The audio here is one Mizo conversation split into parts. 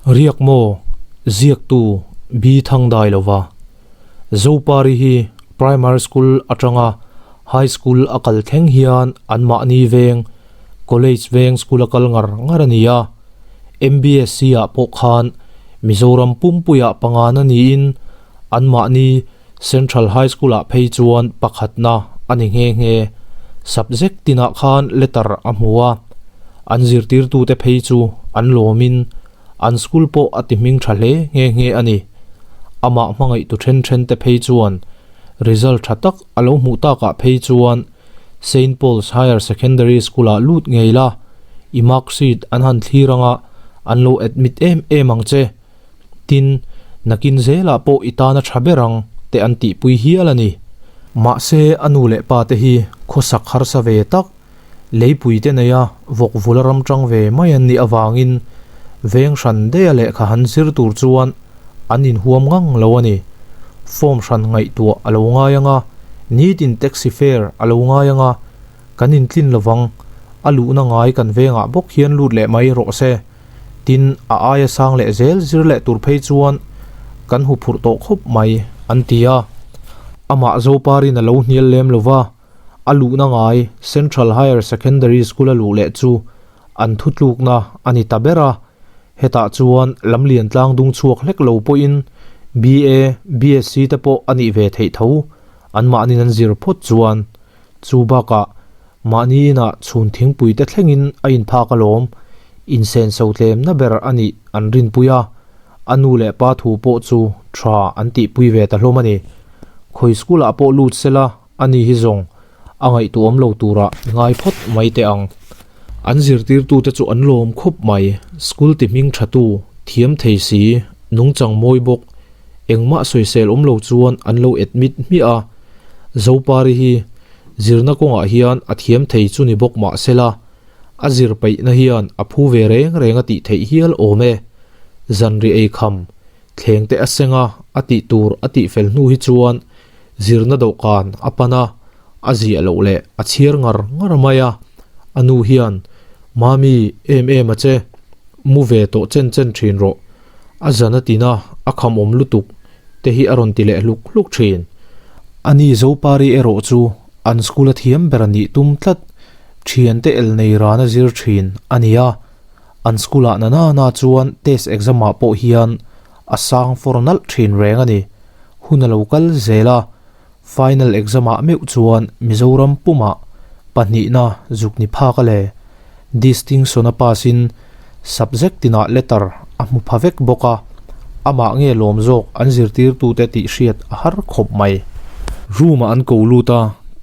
Riak maw? Ziaktu B Thangdailova. Zopari hi Primary School atanga High School a kal thleng hian anmahni veng, College veng school a kal ngar ngar a ni a. MBSC ah pawh khan Mizoram pumpuiah pangana niin anmahni Central High School ah phei chuan pakhatna a ni nghe nghe. Subject tinah khan letter a hmu a, an zirtirtute phei chu an lawmin an school pawh a ti hming tha hle nghe nghe a ni. Amah hmangaihtu then then te phei chuan result tha tak a lo hmuh takah phei chuan Saint Paul's Higher Secondary School ah lut ngei la, i mark sheet an han thlir anga an lo admit em em ang che. Tin, nakin zelah pawh i tana tha ber ang te an tihpui hial a ni. Mahse, a nu leh pa te hi khawsak harsa ve tak, leipui te neia vawk vula ram tang ve mai an nih avangin veng hran deiha lehkha han zir tur chuan an inhuam ngang lo a ni. Form hran ngaihtuah a lo ngai ang a, nitin taxi fare a lo ngai ang a, kan intlin lovang, a luhna ngai kan vengah bawk hian lut leh mai rawh se. Tin, a aia sang leh zel zir leh tur phei chuan kan hu phurh tawh khawp mai, an ti a. Amah Zoparin a lo hnial lem lo va, a luhna ngai Central Higher Secondary School a luh leh chu an thutlukna a ni ta ber a. Hetah chuan lamlian tlang dung chhuak hlek lo pawhin BA, BSc te pawh a nih ve theih tho, anmahnin an zir phawt chuan. Chu bakah Mahni inah chhun thingpui te thlengin a inphak alawm, insenso tlemna ber a nih an rinpui a, a nu leh pa thu pawh chu tha an tihpui ve ta hlawm a ni. Khawi school ah pawh lut sela a ni hi zawng a ngaihtuahawm lo turah ngai phawt mai teh ang. An zirtirtute chu an lawm khawp mai, school ti hming thatu, thiam thei si, nungchang mawi bawk, engmah sawisel awm lo chuan an lo admit hmiah a, Zopari hi zirna kawngah hian a thiam thei chu ni bawk mah sela, a zir peihna hian a phu ve reng reng a tih theih hial awm e. Zanri ei kham, thleng te a seng a, a tih tur a tih fel hnu hi chuan zirna dawhkan a pan a, a ziah loh leh a chhiar ngar ngar mai a, a nu hian, Mami, em em a che, mu ve tawh chen chen thin rawh, a zan a tin a, a khamawm lutuk te hi a rawn ti leh hluk hluk thin. Ani Zopari erawh chu an school a thiam ber a nih tum tlat, thiante el nei rana zir thin a ni a, an school ah na na na chuan test exam ah pawh hian a sang fawr nalh thin reng a ni. Hun a lo kal zel a, final exam ah meuh chuan Mizoram pumah pahnihna zuk ni phak a le. Distinction a pass in subject tinah letter a hmu pha vek bawk a, amah nge lawm zawk an zirtirtute tih hriat a har khawp mai. Room ah an ko lut a,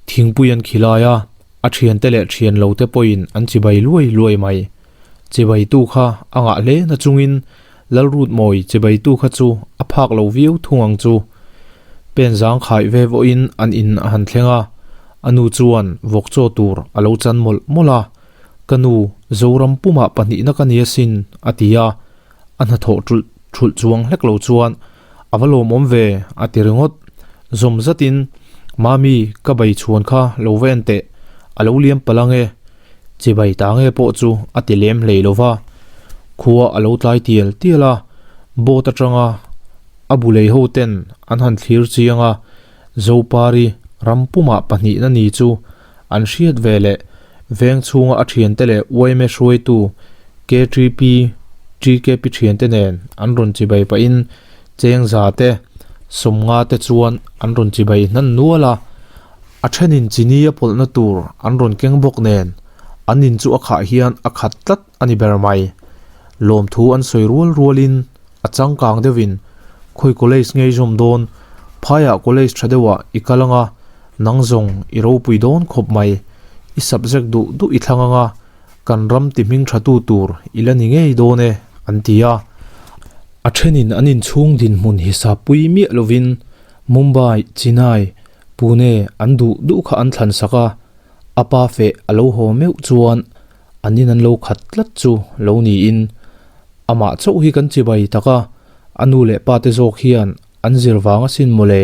thingpui an khilai a, a thiante leh thian lo te pawhin an chibai luai luai mai. Chibaitu kha a ngah hle na chungin Lalrutmawi chibaitu kha chu a phak lo viau thung ang chu. Pen zang khai ve vawiin an in a han thleng a, a nu chuan vawk chaw tur a lo chan mawlh mawlh a, Ka nu, Zoram pumah pahnihna ka ni asin, a ti a, a hnathawh ṭulh ṭhulh chuang hlek lo chuan a va lawmawm ve, a ti ringawt. Zawm zatin, Mami, ka bai chhuan kha lo va en teh, a lo liam palh ang e, chibai ta nge pawh chu a ti lem hlei lo va, khua a lo tlai tial tial a, boat aṭanga A bu lei ho ten an han thlir chiang a, Zopari ram pumah pahnihna ni chu an hriat ve leh veng chhunga a thiante leh uaime hruaitu KTP TKP thiante nen an rawn chibai pahin Chengza te, Sawmnga te chuan an rawn chibai hnan nual a, a thenin chini a pawlhna tur an rawn keng bawk nen an in chu a khah hian a khat tlat a ni ber mai. Lawmthu an sawi rual rualin. A changkang deuhin, Khawi college ngei zawm dawn, phaiah college tha deuhah i kal anga, nang zawng i ropui dawn khawp mai, i subject duh duh i thlang anga, kan ram ti hming tha tu tur i la ni ngei dawn e, an ti a. A thenin an inchhung dinhmun hisap pui miah lovin Mumbai, Chennai, Pune an duh duh kha an thlan sak a, a pa feh a lo haw meuh chuan an in an lo khat tlat chu lo niin Amah chauh hi kan chibai tak a, a nu leh pa te zawk hian an zir vang asin mawle,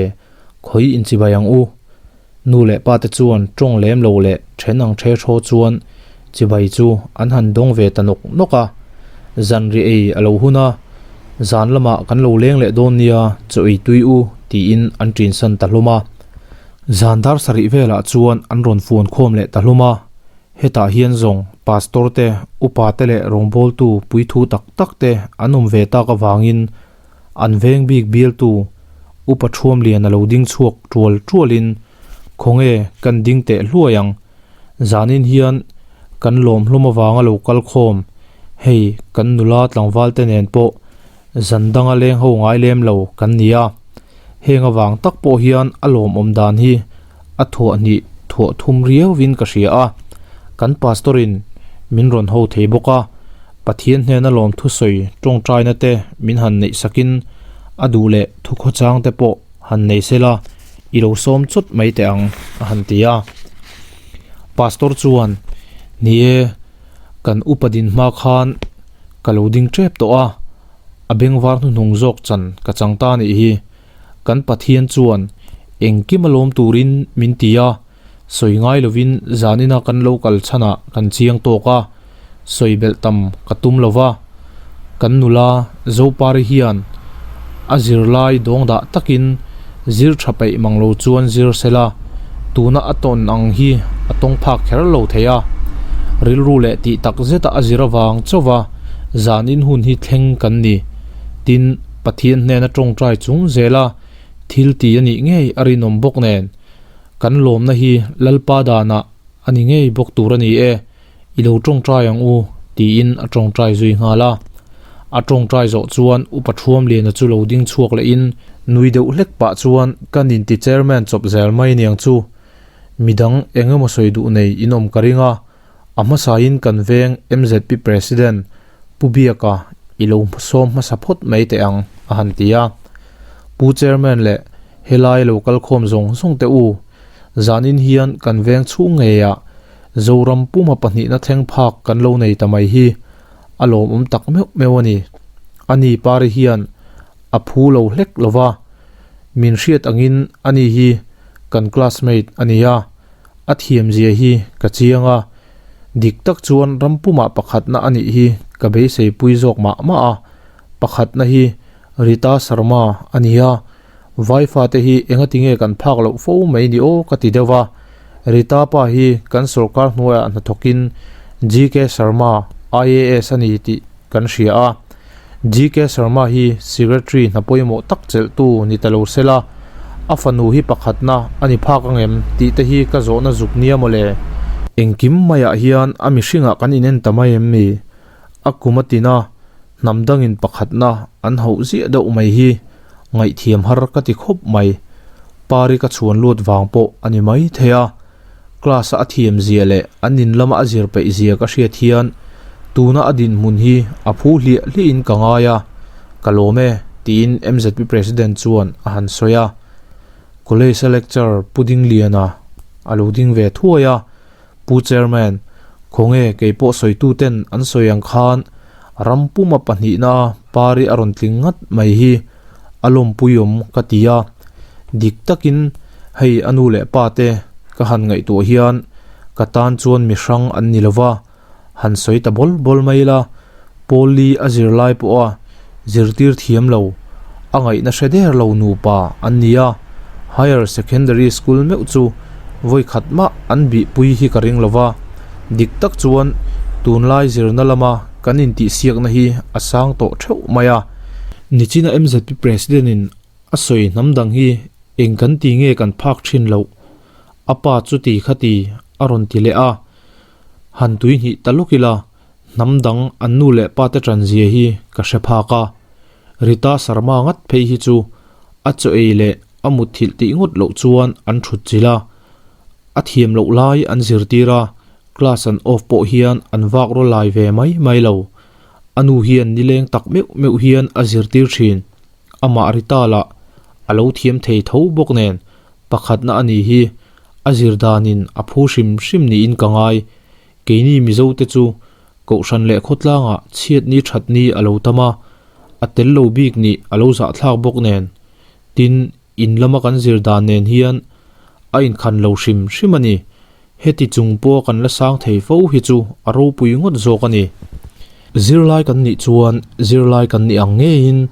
khawi inchibai ang u. Nu leh pa te chuan tawng lem lo leh then ang the thaw chuan chibai chu an han dawng ve ta nawk nawk a. Zanri ei a lo hun a, Zan lamah kan lo leng leh dawn nia, chaw ei tui u, tiin an ṭinsan ta hlawm a. Zan dar sarih velah chuan an rawn fuan khawm leh ta hlawm a. Hetah hian zawng Pastor te, upa te leh rawngbawltu puithu tak tak te an awm ve tak avangin an veng bik bialtu Upa Thuamlian a lo ding chhuak tual tualin Khawnge kan ding teh hluai ang, zanin hian kan lawm hlawm avanga lo kal khawm, hei kan nula tlangval te nen pawh zan danga leng ho ngai lem lo kan ni a, heng avang tak pawh hian a lawmawm dan hi a thuah hnih thuah thum riauvin ka hria a, kan Pastor-in min rawn ho thei bawk a, Pathian hnena lawm thusawi tawngtaina te min han neih sakin a duh leh thukhawchang te pawh han nei sela i lo sawm chawt mai teh ang a han ti a. Pastor chuan, Ni e, kan upa din hma khan ka lo ding tep tawh a, a bengvar hnuhnung zawk chan ka chang ta nih hi. Kan Pathian chuan engkim a lawm turin min ti a, sawi ngai lovin zanina kan lo kal chhanah kan chiang tawk a, sawi belh tam ka tum lo va. Kan nula Zopari hian a zirlai dawng dah takin zir tha peih mang lo chuan zir sela, tuna a tawn ang hi a tawng phak kher lo thei a. Rilru leh tih tak zeta a zir avang chauva zanin hun hi thleng kan ni. Tin, Pathian hnena tawngtai chung zela thil ti a nih ngei a rinawm bawk nen, kan lawmna hi Lalpa danah a ni ngei bawk tur a ni e, i lo tawngtai ang u, tiin a tawngtai zui nghal a. A tawngtai zawh chuan Upa Thuamliana chu lo ding chhuak lehin nui deuh hlek pah chuan kan inti chairman chawp zel mai aniang chu, midang eng emaw sawi duh nei in awm ka ring a, A hmasain kan veng MZP President Pu Biaka i lo sawm hmasa phawt mai teh ang, a han ti a. Pu Chairman leh helai lo kal khawm zawng zawng teh u, zanin hian kan veng chhung ngeiah Zoram puma pahnihna thleng phak kan lo nei ta mai hi a lawmawm tak meuh meuh a ni. Ani Pari hian a phu lo hlek lo va, min hriat angin ani hi kan classmate a ni a. A thiamzia hi ka chiang a, dik tak chuan ram pumah pakhatna a nih hi ka beiseipui zawk mah mah a, pakhatna hi Rita Sharma a ni a, Vaifa te hi engatinge kan phak loh fo mai ni aw ka ti deuh a, Rita pa hi kan sawrkar hnuaiah hnathawkin GK Sharma IAS a ni tih kan hria a, GK Sharma hi Secretary hna pawimawh tak chelhtu ni ta lo sela, a fanu hi pakhatna a ni phak angem tih te hi ka zawhna zuk nia mawle. Engkim maiah hian a mihringah kan inen ta mai em ni? A kum a tin a, hnam dangin pakhatna an hauh ziah deuh mai hi ngaihthiam har ka ti khawp mai. Pari ka chhuan lut vang pawh a ni mai thei a. Class a a thiam zia leh an in lama a zir peih zia ka hriat hian tuna a dinhmun hi a phu hliah hliah in ka ngai a, ka lawm e, tiin MZP President chuan a han sawi a. College a lecturer Pu Dingliana a lo ding ve thuai a, Pu Chairman, khawnge kei pawh sawitu ten an sawi ang khan ram puma pahnihna pari a rawn tling ngat mai hi a lawmpuiawm ka ti a, dik takin hei a nu leh pa te ka han ngaihtuah hian ka tan chuan mi hrang an ni lova, han sawi ta bawl bawl mai ila, Paul-i a zirlai pawha zirtir thiam lo, a ngaihna hre der lo nupa an ni a, Higher Secondary School meuh chu vawi khat mah an bihpui hi ka ring lova, dik tak chuan tunlai zirna lama kan intihsiakna hi a sang tawh theuh mai a. Nichina MZP President in a sawi hnam dang hi eng kan ti nge kan phak thin loh, a pa chu ti kha ti a rawn ti leh a, han tui hnih ta lawk ila hnam dang an nu leh pa te tan zia hi ka hre phak a, Rita Sharma ngat phei hi chu a chaw ei leh a mutthilh tih ngawt loh chuan an thut chilh a, a thiam loh lai an zirtir a, class an off pawh hian an vak raw lai ve mai mai lo. A nu hian nileng tak meuh meuh hian a zirtir thin. Amah Rita lah a lo thiam thei tho bawk nen pakhatna a nih hi a zir danin a phu hrim hrim niin ka ngai. Keini Mizo te chu Kohhran leh khawtlangah chhiatni thatni a lo tam a, a tel lo bik nih a lo zahthlak bawk nen. Tin, in lama kan zir dan nen hian a inkhan lo hrim hrim a ni. Heti chung pawha kan la sang thei fo hi chu a ropui ngawt zawk a ni. Zirlai kan nih chuan zirlai kan nih ang ngeiin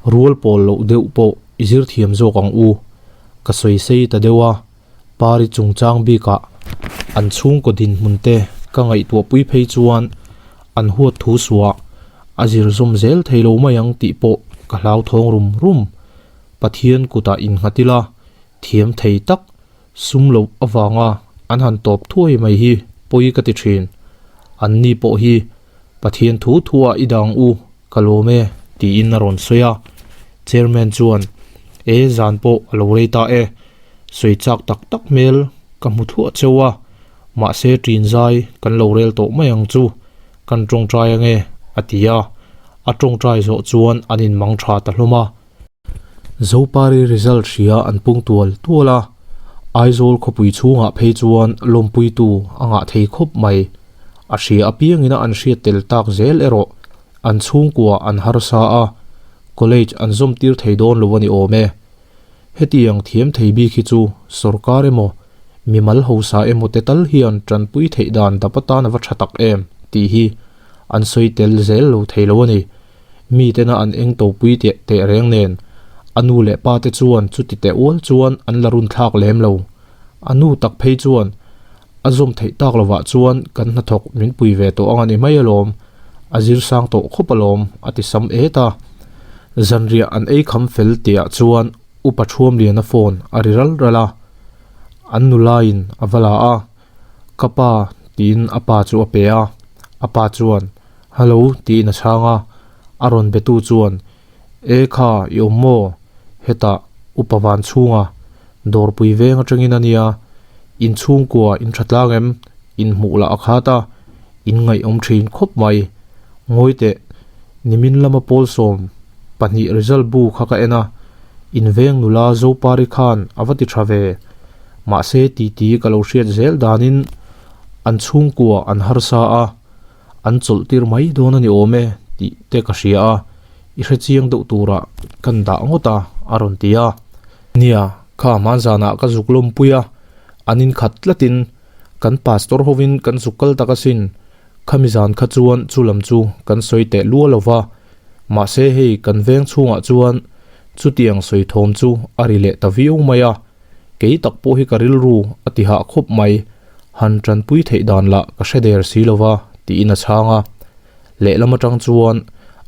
rual pawl loh deuh pawh i zir thiam zawk ang u. Ka sawi sei ta deuh a, Pari chungchang bikah an chhungkaw dinhmun te ka ngaihtuah pui phei chuan an huat thu suah a zir zawm zel thei lo mai ang tih pawh ka hlauthawng rum rum. Pathian kutah innghat ila thiam thei tak Sum loh avanga an han tawp thuai mai hi pawi ka ti thin. An ni pawh hi Pathian thu thuah i dang u ka lawm e tiin a rawn sawi a. Chairman chuan, E zan pawh a lo rei ta e, sawi chak tak tak hmel ka hmu thuah cheu a, mahse ṭin zai kan lo rel tawh mai ang chu, kan ṭawngṭai ange a ti a. A ṭawngṭai zawh chuan an inmang ṭha ta hlawm a. Zopari result hria an pung tual tual a, Aizawl khawpui chhungah phei chuan lawmpuitu a ngah thei khawp mai. A hria apiangin a an hriat tel tak zel erawh an chhungkua an harsa a, college an zawm tir thei dawn lo a ni awm e. Hetiang thiam thei bik hi chu sorkar emaw, mimal hausa emaw te tal hian tanpui theih dan dap atan a va tha tak em tih hi an sawi tel zel lo thei lo a ni. Mi tena an eng topui teh teh reng nen, a nu leh pa te chuan chuti teh ual chuan an la run thlak lem lo. A nu tak phei chuan, A zawm theih tak lovah chuan kan hnathawk min pui ve tawh ang a ni mai alawm, a zir sang tawh khawp alawm, a ti sam et a. Zanriah an ei kham fel tihah chuan Upa Thuamliana phone a ri ral ral a, an nulaiin a va la a. Ka pa tiin a pa chu a pe a, a pa chuan Hello tiin a chhang a, a rawn betu chuan E kha i awm maw? Hetah upa van chhunga dawrpui veng atangin a nia, in chhungkua in tha tlang em? In hmuh lah a khat a, in ngaihawm thin khawp mai. Ngawi teh, nimin lama pawl 12 result bu kha ka en a, in veng nula Zopari khan a va ti tha ve. Mahse titi ka lo hriat zel danin an chhungkua an harsa a, an chawlh tir mai dawn a ni awm e tih te ka hria a, i hre chiang deuh turah kan dah ngawt a, a rawn ti a. Nia, kha hmanzanah ka zuk lawmpui a, an inkhat tlatin kan pastor hovin kan zuk kal tak asin, khami zan kha chuan chu lam chu kan sawi teh lua lo va, mahse hei kan veng chhungah chuan chutiang sawi thawm chu a ri leh ta viau mai a. Kei tak pawh hi ka rilru a ti hah khawp mai, han tanpui theih dan lah ka hre der si lo va, tiin a chhang a. Lehlam atang chuan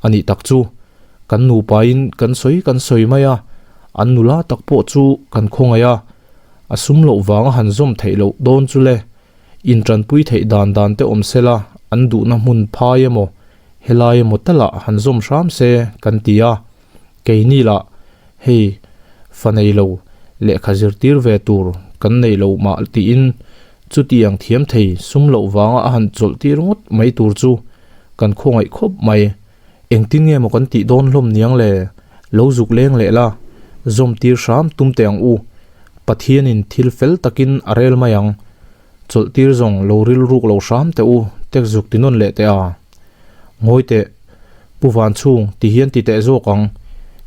a nih tak chu kan nupain kan sawi kan sawi mai a, an nula tak pawh chu kan khawngaih a, a sum loh vanga han zawm theih loh dawn chu le, in tanpui theih dan dan te awm se la, an duhna hmun phai emaw helai emaw talah han zawm hram se kan ti a. Keini lah hei fa nei lo lehkha zirtir ve tur kan nei lo mah tiin chutiang thiam thei sum loh vanga a han chawlh tir ngawt mai tur chu kan khawngaih khawp mai. Engtin nge maw kan tih dawn hlawm niang le? Lo zuk leng leh la, zawm tir hram tum teh ang u. Pathianin thil fel takin a rel mai ang. Chawlh tir zawng lo rilruk lo hram teh u, tek zuk ti nawn leh teh a. Ngawi teh, Pu Van chhung ti hian ti teh zawk ang.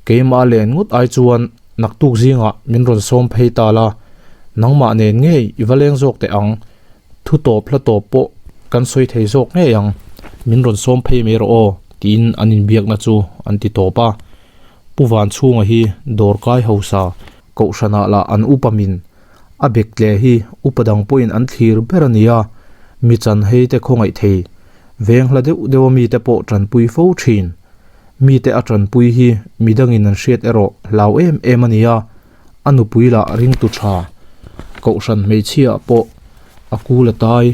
Keimah len ngawt ai chuan naktuk zingah min rawn sawm phei ta la, nangmah nen ngei i va leng zawk teh ang. Thu tawp hla tawp pawh kan sawi thei zawk ngei ang. Min rawn sawm phei mai rawh aw, tiin an inbiakna chu an ti tawp a. Pu Van chhunga hi dawrkai hausa kohhranah lah an upa min A bek tle hi upa dang pawhin an thlir ber a ni a, mi chan hei te khawngaih thei, veng hla deuh deuha mite pawh tanpui fo thin. Mite a tanpui hi midangin an hriat erawh hlau em em a ni a, a nupui lah ringtu tha, kohhran hmeichhia pawh a kul a tai,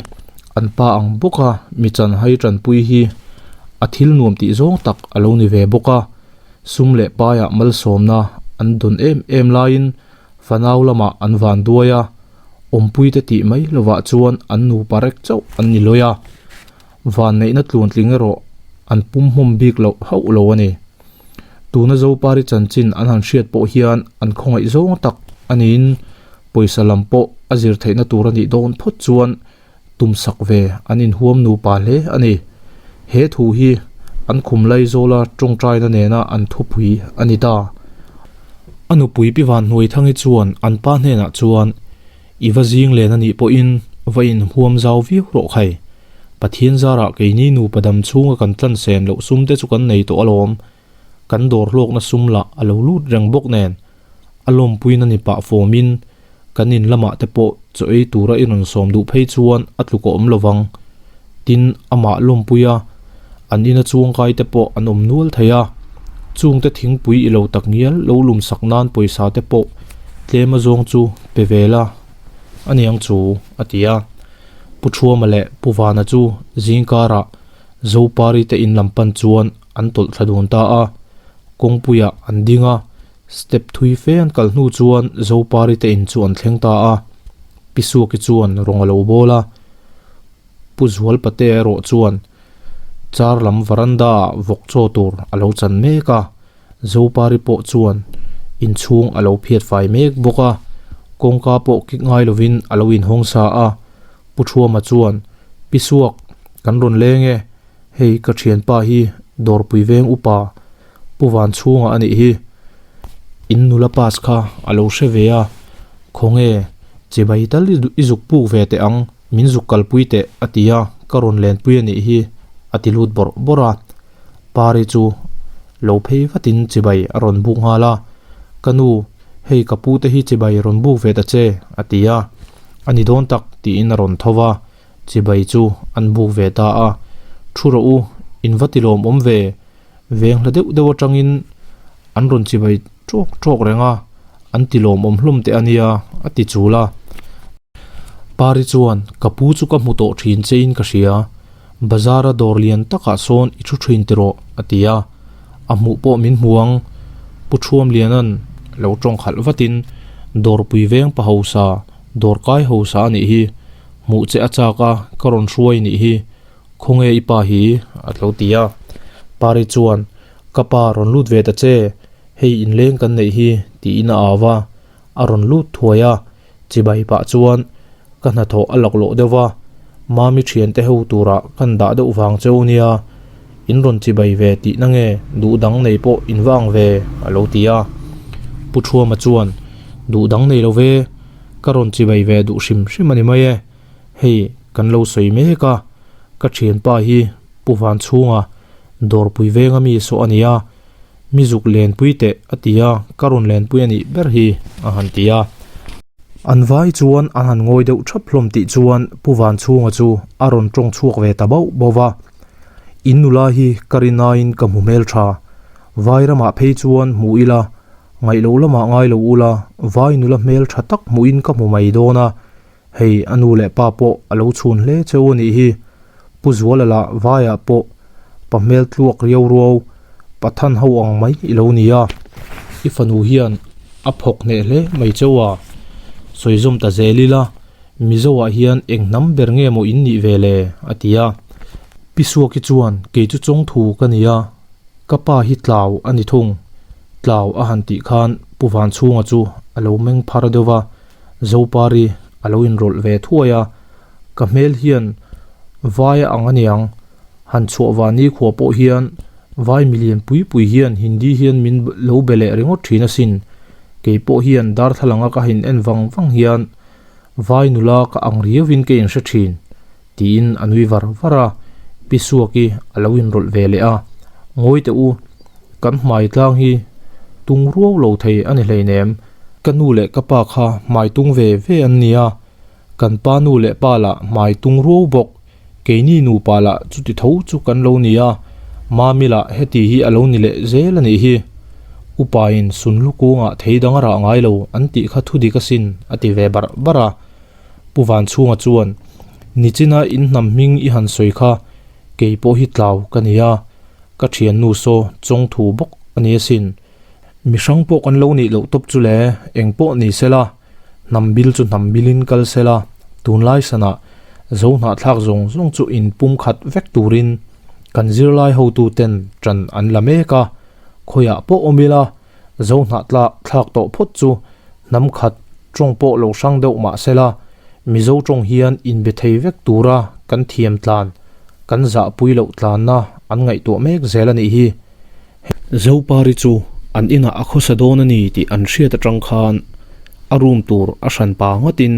an pa ang bawka mi chan hai tanpui hi a thil nuam tih zawng tak a lo ni ve bawk a, sum leh paiah malsawmna an dawn em em laiin Fanau lamah an van duai a, awmpuite tih mai lovah chuan an nupa rek chauh an ni lawi a, vanneihna tluantling erawh an pum hmawm bik loh hauh lo a ni. Tuna Zopari chanchin an han hriat pawh hian an khawngaih zawng tak a niin pawisa lam pawh a zir theihna tur a nih dawn phawt chuan tumsak ve an inhuam nupa hle a ni. He thu hi an khum Laizawla tawngtaina nena an thupui a ni ta. A nupui Pi Vanhnuaithangi chuan an pa hnenah chuan, I va zing len a nih pawhin va inhuam zau viau rawh khai. Pathian zarah keini nupa dam chhunga kan tlan sen loh sum te chu kan nei tawh alawm. Kan dawr hlawkna sum lah a lo lut reng bawk nen a lawmpuina ni pah fawmin kan in lamah te pawh chaw ei tura i rawn sawm duh phei chuan a tluk a awm lovang. Tin, amah lawmpuia an ina chuangkai te pawh an awm nual thei a, chungte thingpui i lo tak ngial lo lum sak nan pawisa te pawh tlem a zawng chu pe ve la a niang chu, a ti a. Pu Thuama leh Pu Vana chu zingkarah Zopari te in lam pan chuan an tawlh thla dun ta a, kawngpuiah an ding a, step thui fe an kal hnu chuan Zopari te in chu an thleng ta a, Pi Suaki chuan rawng a lo bawl a, Pu Zualpate erawh chuan car lam varanda ah vawk chaw tur a lo chan mek a, Zopari pawh chuan inchhung a lo phiat fai mek bawk a, kawngka pawh kik ngai lovin a lo inhawng sa a, Pu Thuama chuan, Pi Suak, kan rawn leng e, hei ka thianpa hi Dawrpui veng upa Pu Van chhungah a nih hi, in nula pass kha a lo hre ve a, khawnge chibai tal i zuk puk ve teh ang, min zuk kalpui teh a ti a, ka rawn lenpui a nih hi a ti lut bawrh bawrh a. Pari chu lo phei vatin chibai a rawn buk nghal a, Ka nu, hei ka pu te hi chibai rawn buk ve ta che a ti a, a ni dawn tak tiin a rawn tho va, chibai chu an buk ve ta a, Thu rawh u, in va ti lawmawm ve, veng hla deuh deuh atangin an rawn chibai tawk tawk reng a, an ti lawmawm hlawm teh a nia a ti chul a. Pari chuan, Ka pu chu ka hmu tawh thin che in ka hria, bazar a dawr lian takah sawn i thu thin tiraw a ti a, a hmuh pawh min hmu ang. Pu Thuamliana'n lo tawng khalh vatin, Dawrpui veng pa hausa, dawr kai hausa a nih hi, hmuh che a chak a, ka rawn hruai nih hi, khawnge i pa hi? a lo ti a. Pari chuan, Ka pa rawn lut ve ta che, hei inleng kan neih hi tiin a au va, a rawn lut thuai a. Chibai pah chuan ka hnathawh a laklawh deuh va, Mami thiante ho turah kan dah deuh vang cheu nia, in rawn chibai ve tih na nge duh dang nei pawh in va ang ve a lo ti a. Pu Thuama chuan duh dang nei lo ve, ka rawn chibai ve duh hrim hrim a ni mai e, hei kan lo sawi mek a, ka thianpa hi Pu Vanchhunga dawrpui venga mi sawh a nia, Mi zuk lenpui teh a ti a, ka rawn lenpui a nih ber hi a han ti a. An vai chuan an han ngawi deuh thap hlawm tih chuan Pu Vanchhunga chu a rawn tawng chhuak ve ta bauh bauh va. In nula hi ka rin aiin ka hmu hmel tha. Vai ramah phei chuan hmu ila, ngaih loh lamah ngai lo ula, vai nula hmel tha tak hmuhin ka hmu mai dawn a. Hei a nu leh pa pawh a lo chhun hle cheu a nih hi. Pu Zuala lah vaiah pawh pa hmel tluak riau ruau Pathan ho ang mai i lo ni a. I fanu hian a phawk hneh hle mai cheu a. Sawi zawm ta zel ila, Mizo ah hian eng hnam ber nge maw in nih ve le? a ti a. Pi Suaki chuan kei chu chawngthu ka ni a, ka pa hi tlau a ni thung. Tlau a han tih khan Pu Vanchhunga chu a lo meng phar deuh va, Zopari a lo inrawlh ve thuai a, ka hmel hian vai a ang aniang, han chhuah van ni khua pawh hian vai milian pui pui hian Hindi hian min lo be leh ringawt thin asin, kei pawh hian darthlalang a ka hin en vang vang hian vai nula ka ang riau in ka inhre thin tiin a nui var var a, Pi Suaki a lo inrawlh ve leh a, Ngawi teh u, kan hmai tlang hi tung ruau lo thei a ni hleinem, Ka nu leh ka pa kha hmai tung ve ve an nia, kan pa nu leh pa lah hmai tung ruau bawk, keini nupa lah chuti tho chu kan lo nia, Mami lah heti hi a lo ni leh zel a nih hi. Upain Sunhlu kungah thei dang a rah ngai lo an tih kha thu dik asin a ti ve barh barh a. Pu Vanchhunga chuan, Nichina in hnam hming i han sawi kha kei pawh hi tlau ka nia, ka thiannu saw chawngthu bawk a ni asin. Mi hrang pawh kan lo nih loh tawp chu le, eng pawh ni sela, hnam bil chu hnam bilin kal sela, tunlai sanah zo hnahthlak zawng zawng chu in pum khat vek turin kan zirlai hotu ten ṭan an la mek a, khawiah pawh awm ila zo hnahtlak thlak tawh phawt chu hnam khat ṭawng pawh lo hrang deuh mah sela, Mizo ṭawng hian inbe thei vek tura kan thiam tlan, kan zahpui loh tlanna an ngaihtuah mek zel a nih hi. Zopari chu an inah a khawsa dawn a ni tih an hriat atang khan a room tur a hran pa ngawtin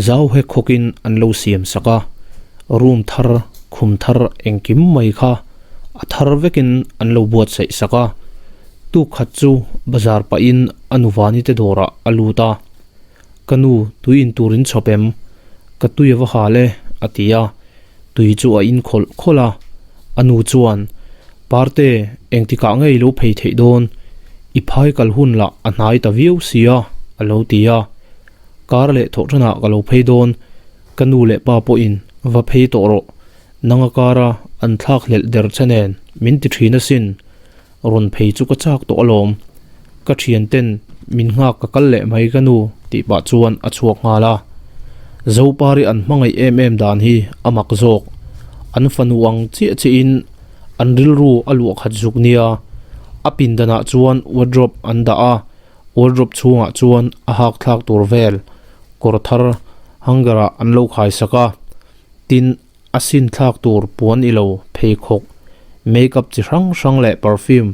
zau hek khawkin an lo siam sak a, room thar. Khum thar engkim mai kha a thar vekin an lo buatsaih sak a. Tuk khat chu bazar pahin a nuvani te dawrah a lut a. Ka nu, tui in tur in chhawp em? Ka tui a va hal e, a ti a. Tui chu a in khawlh khawlh a. A nu chuan, Parte, engtikah nge i lo phei theih dawn? I phai kal hun lah a hnai ta viau si a, a lo ti a. Kar leh thawh thanah ka lo phei dawn. Ka nu leh pa pawhin va phei tawh rawh, nang a kara an thlak hlelh der che nen min ti thin asin, rawn phei chu ka chak tawh alawm. Ka thian ten min nghak ka kal leh mai ka nu tih pah chuan a chhuak nghal a. Zopari an hmangaih em em dan hi a mak zawk, an fanu ang chiah chiahin an rilru a luah khat zuk nia. A pindanah chuan wardrobe an dah a, Wardrobe chhungah chuan a hak thlak tur vel kawr thar hanger ah an lo khai sak a, tin a sin thlak tur puan ilo pheikhawk, makeup chi hrang hrang leh perfume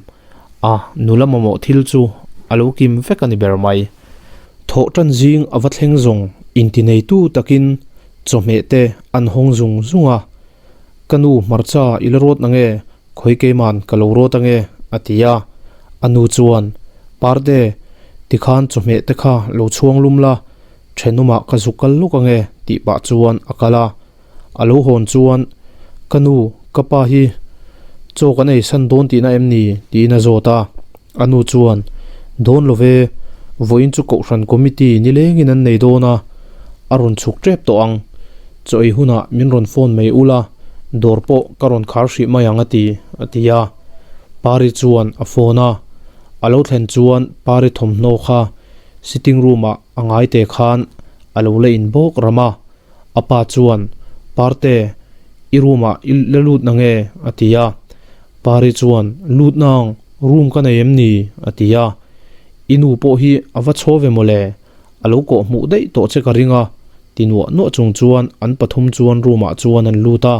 a nula mamawh thil chu a lo kim vek a ni ber mai. Thawh tan zing a va thleng zawng inti neitu takin chawhmeh te an hawng zung zung a, Ka nu hmarcha i la rawt nange, khawi keiman ka lo rawt ange, a ti a. A nu chuan, Parte, tikhan chawhmeh te kha lo chhuang lum la, thenawmah ka zuk kal lawk ange, tih pah chuan a kal a. A lo hawn chuan, Ka nu, ka pa hi chaw kan ei san dawn tihna em ni? tiin a zawt a. A nu chuan, Dawn lo ve, vawiin chu Kohhran Committee nilengin an nei dawn a, a rawn chhuk tep tawh ang. Chaw ei hunah min rawn phone mai ula, dawr pawh ka rawn khar hrih mai ang a ti, a ti a. Pari chuan a phone a, a lo thlen chuan Pari thawmhnaw kha sitting room ah a ngai te khan a lo la in bawk ram a. A pa chuan, Parte, i room ah i la lut na nge? a ti a. Pari chuan, Lut nang, room ka nei em ni? a ti a. I nu pawh hi a va chhaw ve mawle, A lo kawh hmuh daih tawh che ka ring a, ti nuah nuah chung chuan an pathum chuan room ah chuan an lut a.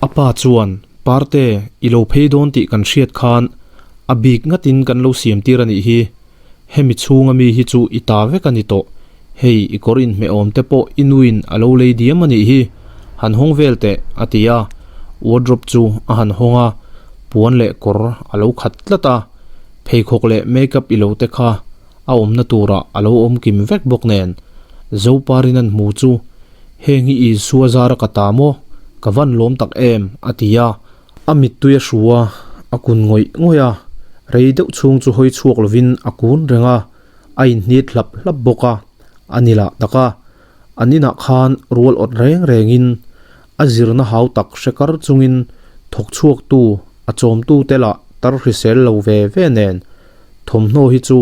A pa chuan, Parte, i lo phei dawn tih kan hriat khan a bik ngatin kan lo siam tir a nih hi. Hemi chhunga mi hi chu i ta vek a ni tawh. Hei, i kawr inhmehawm te pawh i nuin a lo lei diam a nih hi. Han hawng vel teh, a ti a. Wardrobe chu a han hawng a, puan leh kawr a lo khat tlat a. Pheikhawk leh makeup i lo te kha a awmna turah a lo awm kim vek bawk nen, Zoparin an hmu chu, Heng hi Isua zara ka ta maw? Ka van lawm tak em? a ti a. A mittui a hru a, a kun ngawih ngawih a, rei deuh chhung chu hawi chhuak lovin a kun reng a, a inhnit hlap hlap bawk a, a ni lah tak a. An inah khan rual awt reng rengin a zirna hau tak hre kar chungin thawk chhuaktu a chawmtu te lah tar hrisel lo ve ve nen Thawmhnaw hi chu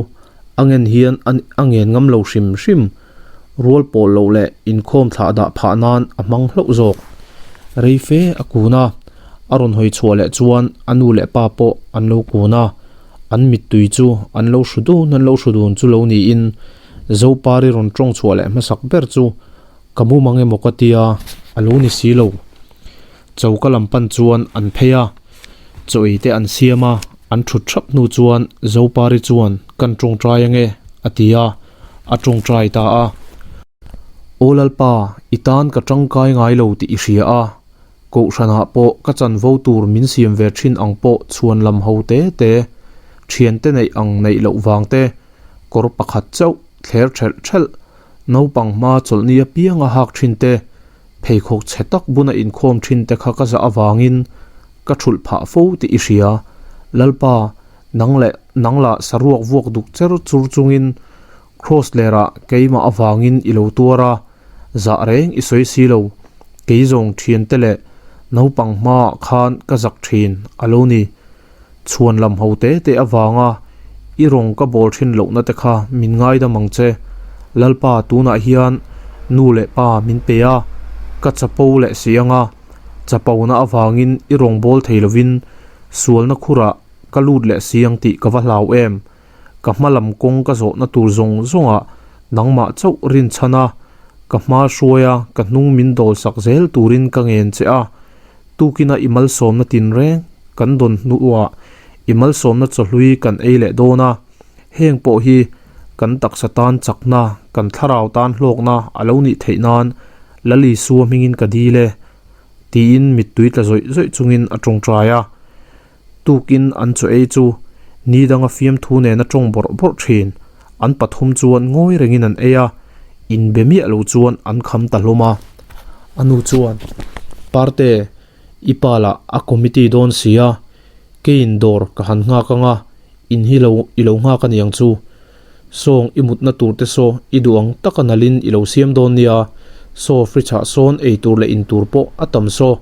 a ngen hian a ngen ngam lo hrim hrim, rual pawh loh leh inkhawm thlah dah phah nan a hmang hlauh zawk. Rei fe a kun a, a rawn hawi chhuah leh chuan a nu leh pa pawh an lo kun a, an mittui chu an lo hru dun an lo hru dun chu lo niin Zopari rawn tawng chhuah leh hmasak ber chu ka mu mang emaw ka tia a lo ni si lo. Choka lam pan chuan an phei a, chaw ei te an siam a, an thut thap hnu chuan Zopari chuan kan tawngtai ange a ti a, a tawngtai ta a. Aw Lalpa, i tan ka tangkai ngai lo tih i hria a, Kohhranah pawh ka chanvo tur min siam ve thin ang pawh chhuan lam ho te te, thiante neih ang neih loh vang te, kawr pakhat chauh thler thelh thelh, naupang hma chawlhni apianga hak thin te, Pheikhawk chhe tak buna inkhawm thin te kha ka zah avangin ka thulh phah fo tih i hria. Lalpa, nang leh nang lah saruak vuak duk cher chur chungin Kraws lerah keimah avangin i lo tuar a, zah reng i sawi si lo. Kei zawng thian te leh naupang hmaah khan ka zak thin a lo ni. Chhuan lam ho te te avanga i rawng ka bawl thin lohna te kha min ngaidam ang che. Lalpa tunah hian nu leh pa min pe a, ka chapo leh si anga chapona avangin i rawng bawl thei lovin sualna khurah ka lut leh si ang tih ka va hlau em. Ka hma lam kawng ka zawhna tur zawng zawngah nangmah chauh rinchhan a, ka hma hruaia ka hnung min dawlsak zel turin ka ngen che a. Tukina i malsawmna tinreng kan dawn hnuah i malsawmna chawhlui kan ei leh dawn a, heng pawh hi kan taksa tan chakna, kan thlarau tan hlawkna a lo nih theih nan Lal Isua hmingin ka dil e. Tiin mittui tla zawih zawih chungin a tawngtai a. Tukin an chaw ei chu ni danga fiamthu nena tawng bawrh bawrh thin. An pathum chuan ngawi rengin an ei a, inbe miah lo chuan an kham ta hlawm a. A nu chuan, Parte, i pa lah a committee dawn si a, keiin dawr ka han nghak anga, in hi lo i lo nghak a niang chu. Sawng i mutna tur te saw i duh ang taka nalhin i lo siam dawn nia, saw fridge ah sawn ei tur leh in tur pawh a tam saw,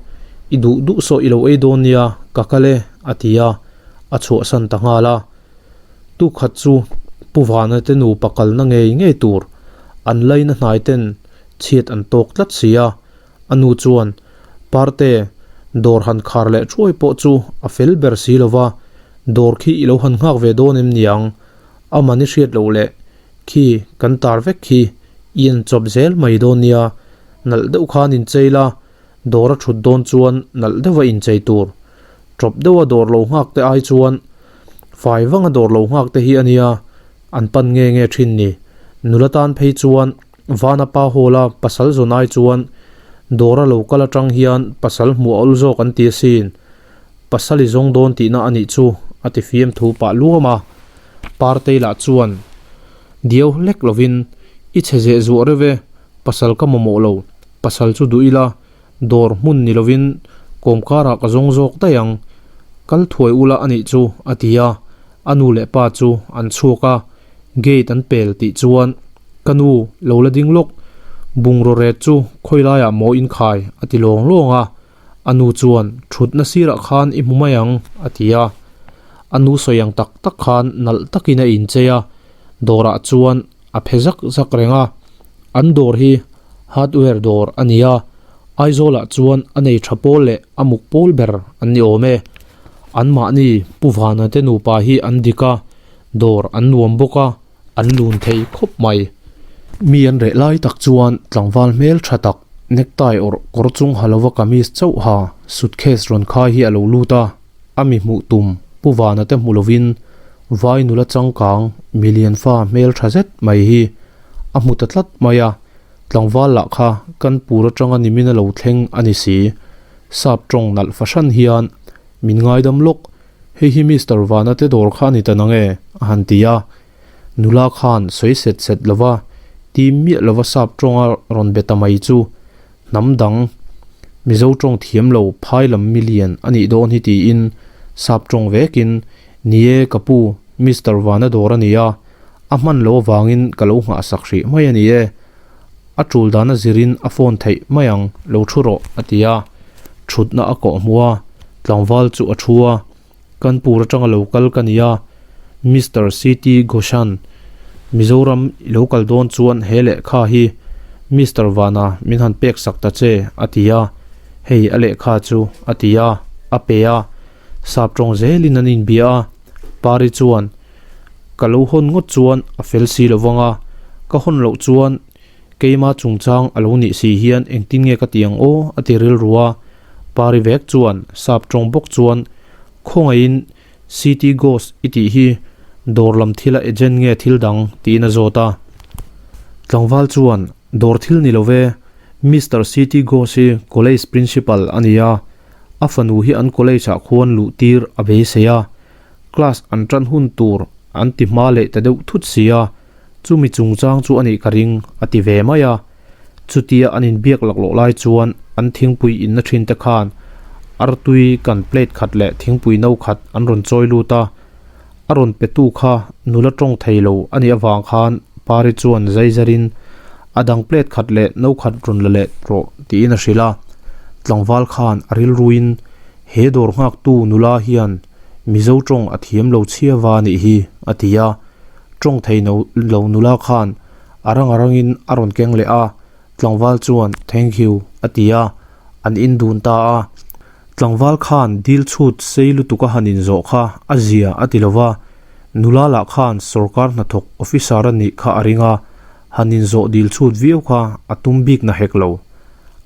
i duh duh saw i lo ei dawn nia, ka kal e, a ti a, a chhuahsan ta nghal a. Tukhat chu Pu Vana te nupa kalna ngei ngei tur an laina hnai ten chhiat an tawk tlat si a, a nu chuan Parte, dawr han khar leh thuai pawh chu a fel ber si lova, dawr khi i lo han nghak ve dawn em niang? A man i hriat loh leh khi kan tar vek khi i en chawp zel mai dawn nia, nalh deuh khan inchei la, dawr a thut dawn chuan nalh deuha inchei tur. Tawp deuha dawr lo nghak te ai chuan fai vanga dawr lo nghak te hi a nia an pan nge nge thin ni. Nula tan phei chuan Vana pa hawla pasal zawn ai chuan dawr a lo kal atang hian pasal hmuh a awl zawk an ti asin. Pasal i zawng dawn tihna a nih chu, a ti fiam thu pah luam a. Partei lah chuan diau hlek lovin, I chhe zeh zuah reuh e, pasal ka mamawh lo, pasal chu duh ila, dawr hmun ni lovin kawmkarah ka zawng zawk daih ang, kal thuai ula a nih chu, a ti a. A nu leh pa chu an chhuak a, gate an pel tih chuan, Ka nu, lo la ding lawk, bungraw ret chu khawi laiah maw inkhai, a ti lawng lawng a. A nu chuan, Thutna sirah khan i hmu mai ang, a ti a. A nu sawi ang tak tak khan nalh takin a inchei a, dawrah chuan a phe zak zak reng a. An dawr hi hardware dawr a ni a, Aizawlah chuan a nei tha pawl leh a muk pawl ber an ni awm e. Anmahni Pu Vana te nupa hi an dik a, dawr an nuam bawk a, an lun thei khawp mai. Mi an reh lai tak chuan tlangval hmel tha tak necktie awrh kawr chung ha lova kamis chauh ha suitcase rawn khai hi a lo lut a, a mi hmuh tum Pu Vana te hmu lovin vai nula changkang milian fa hmel tha zet mai hi a hmu ta tlat mai a, tlangval lah kha kan pur atanga nimin a lo thleng a ni si. Sap tawng nalh fahran hian min ngaidam lawk. Hei hi Mister Vana te dawr kha a ni ta nang e, a han ti a. Nula khan sawi set set lova, tim miah lova sap tawnga rawn be ta mai chu hnam dang Mizo tawng thiam lo phai lam milian a nih dawn hi tiin sap tawng vekin, Ni e ka pu, Mister Vana dawr a ni a, a hman lo avangin ka lo nghahsak hrih mai a ni e. A tul dana zirin a phone theih mai ang, lo thu rawh, a ti a. Thutna a kawh hmu a, tlangval chu a thu a. Kanpur atanga lo kal ka ni a, Mister CT Goshan, Mizoram i lo kal dawn chuan he lehkha hi Mister Vana min han pek sak ta che, a ti a. Hei a lehkha chu, a ti a, a pe a. Sap tawng zelin an inbia a, Pari chuan, Ka lo hawn ngawt chuan a fel si lo vang a, ka hawn loh chuan keima chungchang a lo nih si hian engtin nge ka ti ang aw? a ti rilru a. Pari vek chuan sap tawng bawk chuan, Khawngaihin City Ghost i tih hi dawr lam thila agent nge thil dang? tiin a zawt a. Tlangval chuan, Dawr thil ni lo ve, Mister City Ghost hi college principal a ni a, a fanu hi an college ah khuan luh tir a beisei a, class an tan hun tur an ti hma leh ta deuh thut si a, chumi chungchang chu a nih ka ring a ti ve mai a. Chutia an inbiak laklawh lai chuan an thingpui inna thin te khan artui kan plate khat leh thingpui no khat an rawn chawi lut a, a rawn petu kha nula tawng thei lo a nih avang khan Pari chuan zaizarin a dang plate khat leh no khat rawn la leh rawh tiin a hrilh a. Tlangval khan a rilruin he dawr nghaktu nula hian Mizo tawng a thiam lo chhia va nih hi a ti a. Tawng thei lo nula khan a rang a rangin a rawn keng leh a, tlangval chuan thank you a ti a, an indun ta a. Tlangval khan dil chhut sei lutuk a han inzawh kha a zia a ti lo va, nula lah khan sorkar hnathawk officer a nih kha a ring a, han inzawh dil chhut viau kha a tum bik na hek lo.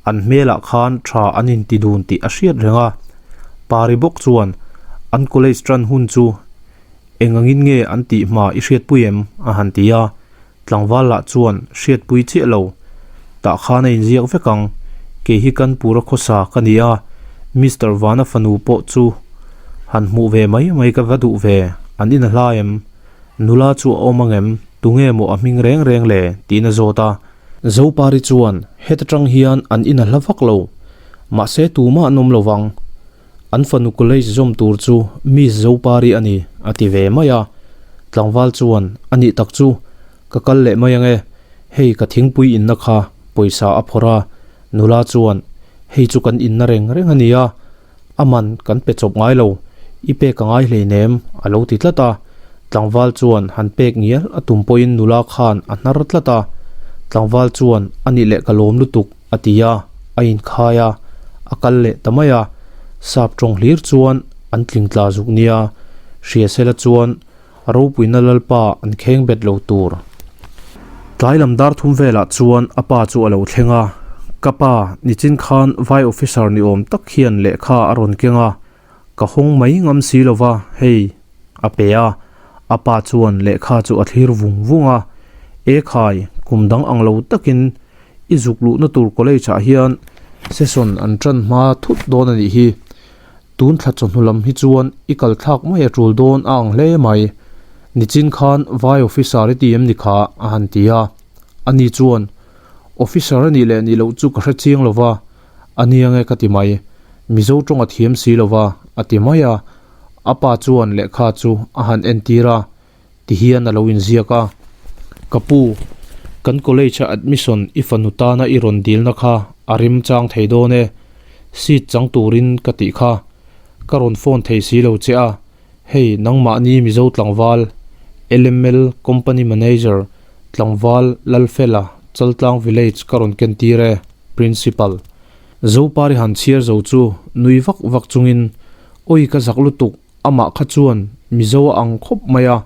An hmelah khan tha an inti dun tih a hriat reng a. Pari bawk chuan an college tan hun chu eng angin nge an tih hma i hriatpui em? a han ti a. Tlangval lah chuan hriatpui chiah lo. Tah khan a inziak vek ang. Kei hi Kanpur a khawsa ka ni a, Mister Vana fanu pawh chu han hmuh ve mai mai ka va duh ve, an in a hla em? Nula chu a awm angem? Tunge maw a hming reng reng le? tiin a zawt a. Zopari chuan, Heta tang hian an in a hla vak lo. Mahse tumah an awm lo vang. An fanu college zawm tur chu Miss Zopari a ni, a ti ve mai a. Tlangval chuan, A nih tak chu, ka kal leh mai ange. Hei ka thingpui inna kha pawisa a phawrh a. Nula chuan, Hei chu kan inna reng reng a nia. A man kan pe chawp ngai lo, i pek a ngai hleinem, a lo ti tlat a. Tlangval chuan han pek ngial a tum pawhin nula khan a hnar tlat a. Tlangval chuan, A nih leh ka lawm lutuk, a ti a, a inkhai a, a kal leh ta mai a. Sap tawng hlir chuan an tling tla zuk nia, Hriasela chuan ropuina Lalpa an kheng bet lo tur. Tlai lam dar thum velah chuan a pa chu a lo thleng a, Ka pa, nichin khan vai officer ni awm tak hian lehkha a rawn keng a, ka hawng mai ngam si lo va, hei, a pe a. A pa chuan lehkha chu a thlir vung vung a, E khai, kum dang ang lo takin i zuk luhna tur college ah hian session an tan hma thut dawn a nih hi. Tun thla chawhnu lam hi chuan i kal thlak mai a tul dawn a ang hle mai. Nichin khan vai officer i ti em ni kha? a han ti a. Ani chuan, Officer a nih leh nih loh chu ka hre chiang lo va, a nia nge ka ti mai. Mizo tawng a thiam si lo va, a ti mai a. A pa chuan lehkha chu a han entir a, tihian a lo inziak a. Ka pu, kan college a admission i fanu tana i rawn dilna kha a rim chang thei dawn e, seat chang turin ka tih kha. Ka rawn phone thei si lo che a, hei nangmahni Mizo tlangval, LML company manager tlangval Lalfela Chaltlang village ka rawn ken tir e, Principal. Zopari han chhiar zo chu nui vak vak chungin, Awi ka zak lutuk, Amah kha chuan Mizo a ang khawp mai a,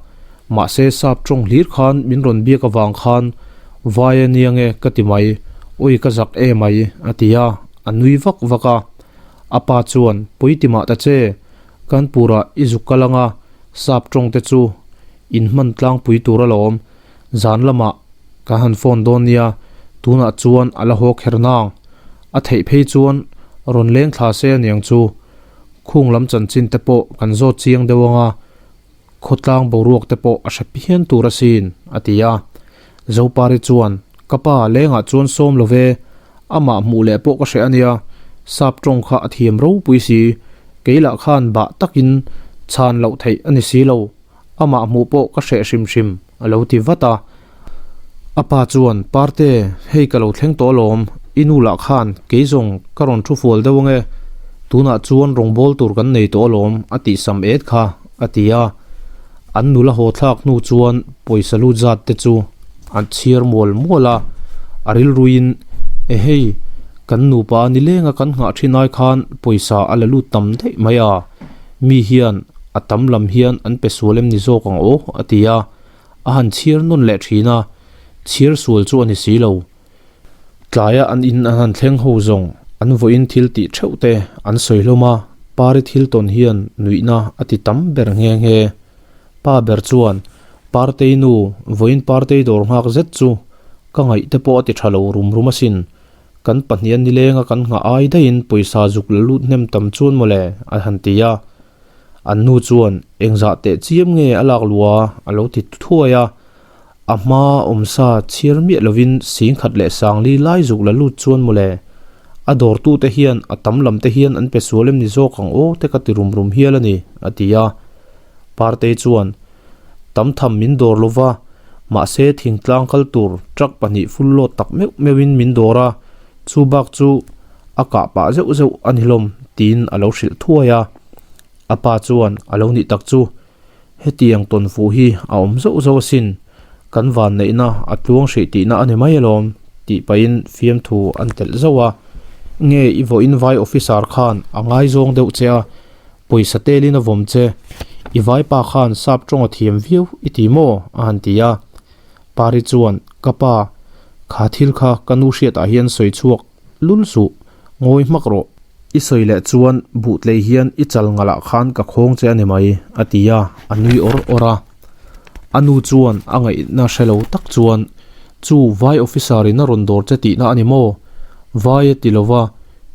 mahse sap tawng hlir khan min rawn biak avang khan vai a nia nge ka ti mai, awi ka zak e mai a ti a, a nui vak vak a. A pa chuan pawi ti mah ta che, Kanpur-ah i zuk kal anga sap tawng te chu in hman tlangpui tur alawm, zan lamah ka han phone dawn nia, tunah chuan a la haw kher nang, a theih phei chuan rawn leng thla se aniang chu. Khung lam chanchin te pawh kan zawt chiang deuh ang a, khawtlang boruak te pawh a hre phian tur asin, a ti a. Zopari chuan, Ka pa, lengah chuan sawm lo ve, amah hmuh leh pawh ka hreh a nia, sap tawng kha a thiam ropui si, kei lah khan bah takin chhan loh theih a ni si lo, amah hmuh pawh ka hreh hrim hrim, a lo ti vat a. A pa chuan, Parte, hei ka lo thleng tawh alawm, i nu lah khan kei zawng ka rawn thu fual deuh ange, tunah chuan rawngbâwl tur kan nei tawh alawm, a tih sam et kha, a ti a. An nula haw thlak hnu chuan pawisa lut zat te chu an chhiar mual mual a, a rilruiin, Ehei, kan nupa nilenga kan nghah thin ai khan pawisa a la lut tam daih mai a, mi hian a tam lam hian an pe sual em ni zawk ang aw, a ti a. A han chhiar nawn leh thin a, chhiar sual chu a ni si lo. Tlaia an in an han thleng ho zawng an vawiin thil tih theuh te an sawi hlawm a, Pari thil tawn hian nuihna a ti tam ber nghe nghe. Pa ber chuan, Partei nu, vawiin Partei dawr nghak zet chu ka ngaih te pawh a ti tha lo rum rum asin. Kan pahnian nilenga kan nghah ai daihin pawisa zuk la lut hnem tam chuan mawle, a han ti a. An nu chuan engzah teh chiam nge a lak lua a lo ti thuai a, a hma awmsa chhiar miah lovin singkhat leh sangli lai zuk la lut chuan mawle, a dawrtute hian a tam lam te hian an pe sual em ni zawk ang aw te ka ti rum rum hial a ni, a ti a. Partei chuan, Tam tham min dawr lova, mahse thingtlang kal tur truck pahnih full load tak meuh meuhin min dawr a, chu bak chu a kah pah zeuh zeuh a ni hlawm tiin a lo hrilh thuai a. A pa chuan a lo nih tak chu, Hetiang tawn fuh hi a awm zauh zauh asin, kan vanneihna a tluang hrih tihna a ni mai alawm tih pahin fiamthu an telh zauh a. Nge i vawiin vai officer khan a ngaizawng deuh che a, pawisa telin a vawm che, i vaipa khan sap tawng a thiam viau i ti maw? a han ti a. Pari chuan, Ka pa, kha thil kha ka nu hriatah hian sawi chhuak lul suh, ngawi hmak rawh. I sawi leh chuan buh tlei hian i chal ngalah khan ka khawng che a ni mai, a ti a, a nui awr awr a. A nu chuan a ngaihna hre lo tak chuan, Chu vai officer in a rawn dawr che tihna a ni maw? Vai a ti lova,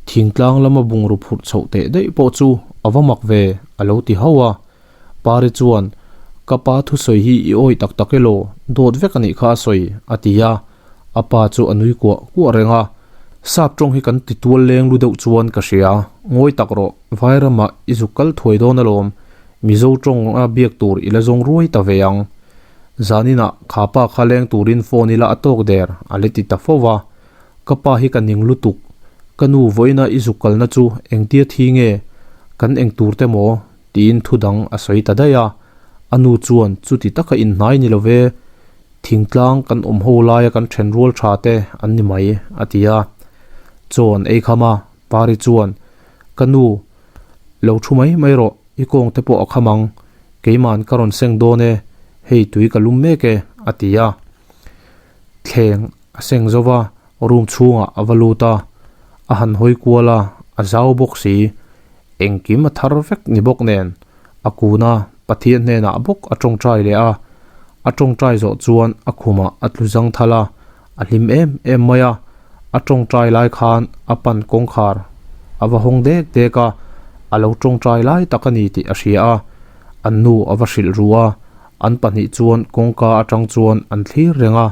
thingtlang lama bungraw phurh chhoh teh daih pawh chu a va mak ve, a lo ti hauh a. Pari chuan, Ka pa thusawi hi i awih tak tak elaw? Dawt vek a nih kha a sawi, a ti a. A pa chu a nui kuah kuah reng a. Sap tawng hi kan ti tual leng lu deuh chuan ka hria. Ngawi tak rawh, Vairamah i zuk kal thuai dawn alawm. Mizo tawnga biak tur i la zawng ruai ta ve ang. Zaninah kha pa kha leng turin phone ila a tawk der, a la ti ta fo va. Ka pa hi ka ning lutuk. Ka nu vawiina i zuk kalna chu engtia thi nge? Kan eng tur te maw? Tiin thu dang a sawi ta daih a. A nu chuan chuti taka inhnai ni lo ve, thingtlang kan awm ho laia kan then rual tha te an ni mai, a ti a. Chaw an ei kham a, Pari chuan, Ka nu, lo thu mai mai rawh, i kawng te pawh a kham ang, keiman ka rawn seng dawn e, hei tui ka lum mek e, a ti a. Thleng a seng zo va, room chhungah a va lut a, a han hawi kual a, a zau bawk si. Engkim a thar vek ni bawk nen, a kun a, Pathian hnenah bawk a tawngtai leh a. A tawngtai zawh chuan a khumah a tlu zang thal a, a hlim em em mai a. A tawngtai lai khan a pan kawngkhar a va hawng dek dek a, a lo tawngtai lai tak a ni tih a hria a. An nu a va hrilh ru a, an pahnih chuan kawngka atang chuan an thlir reng a,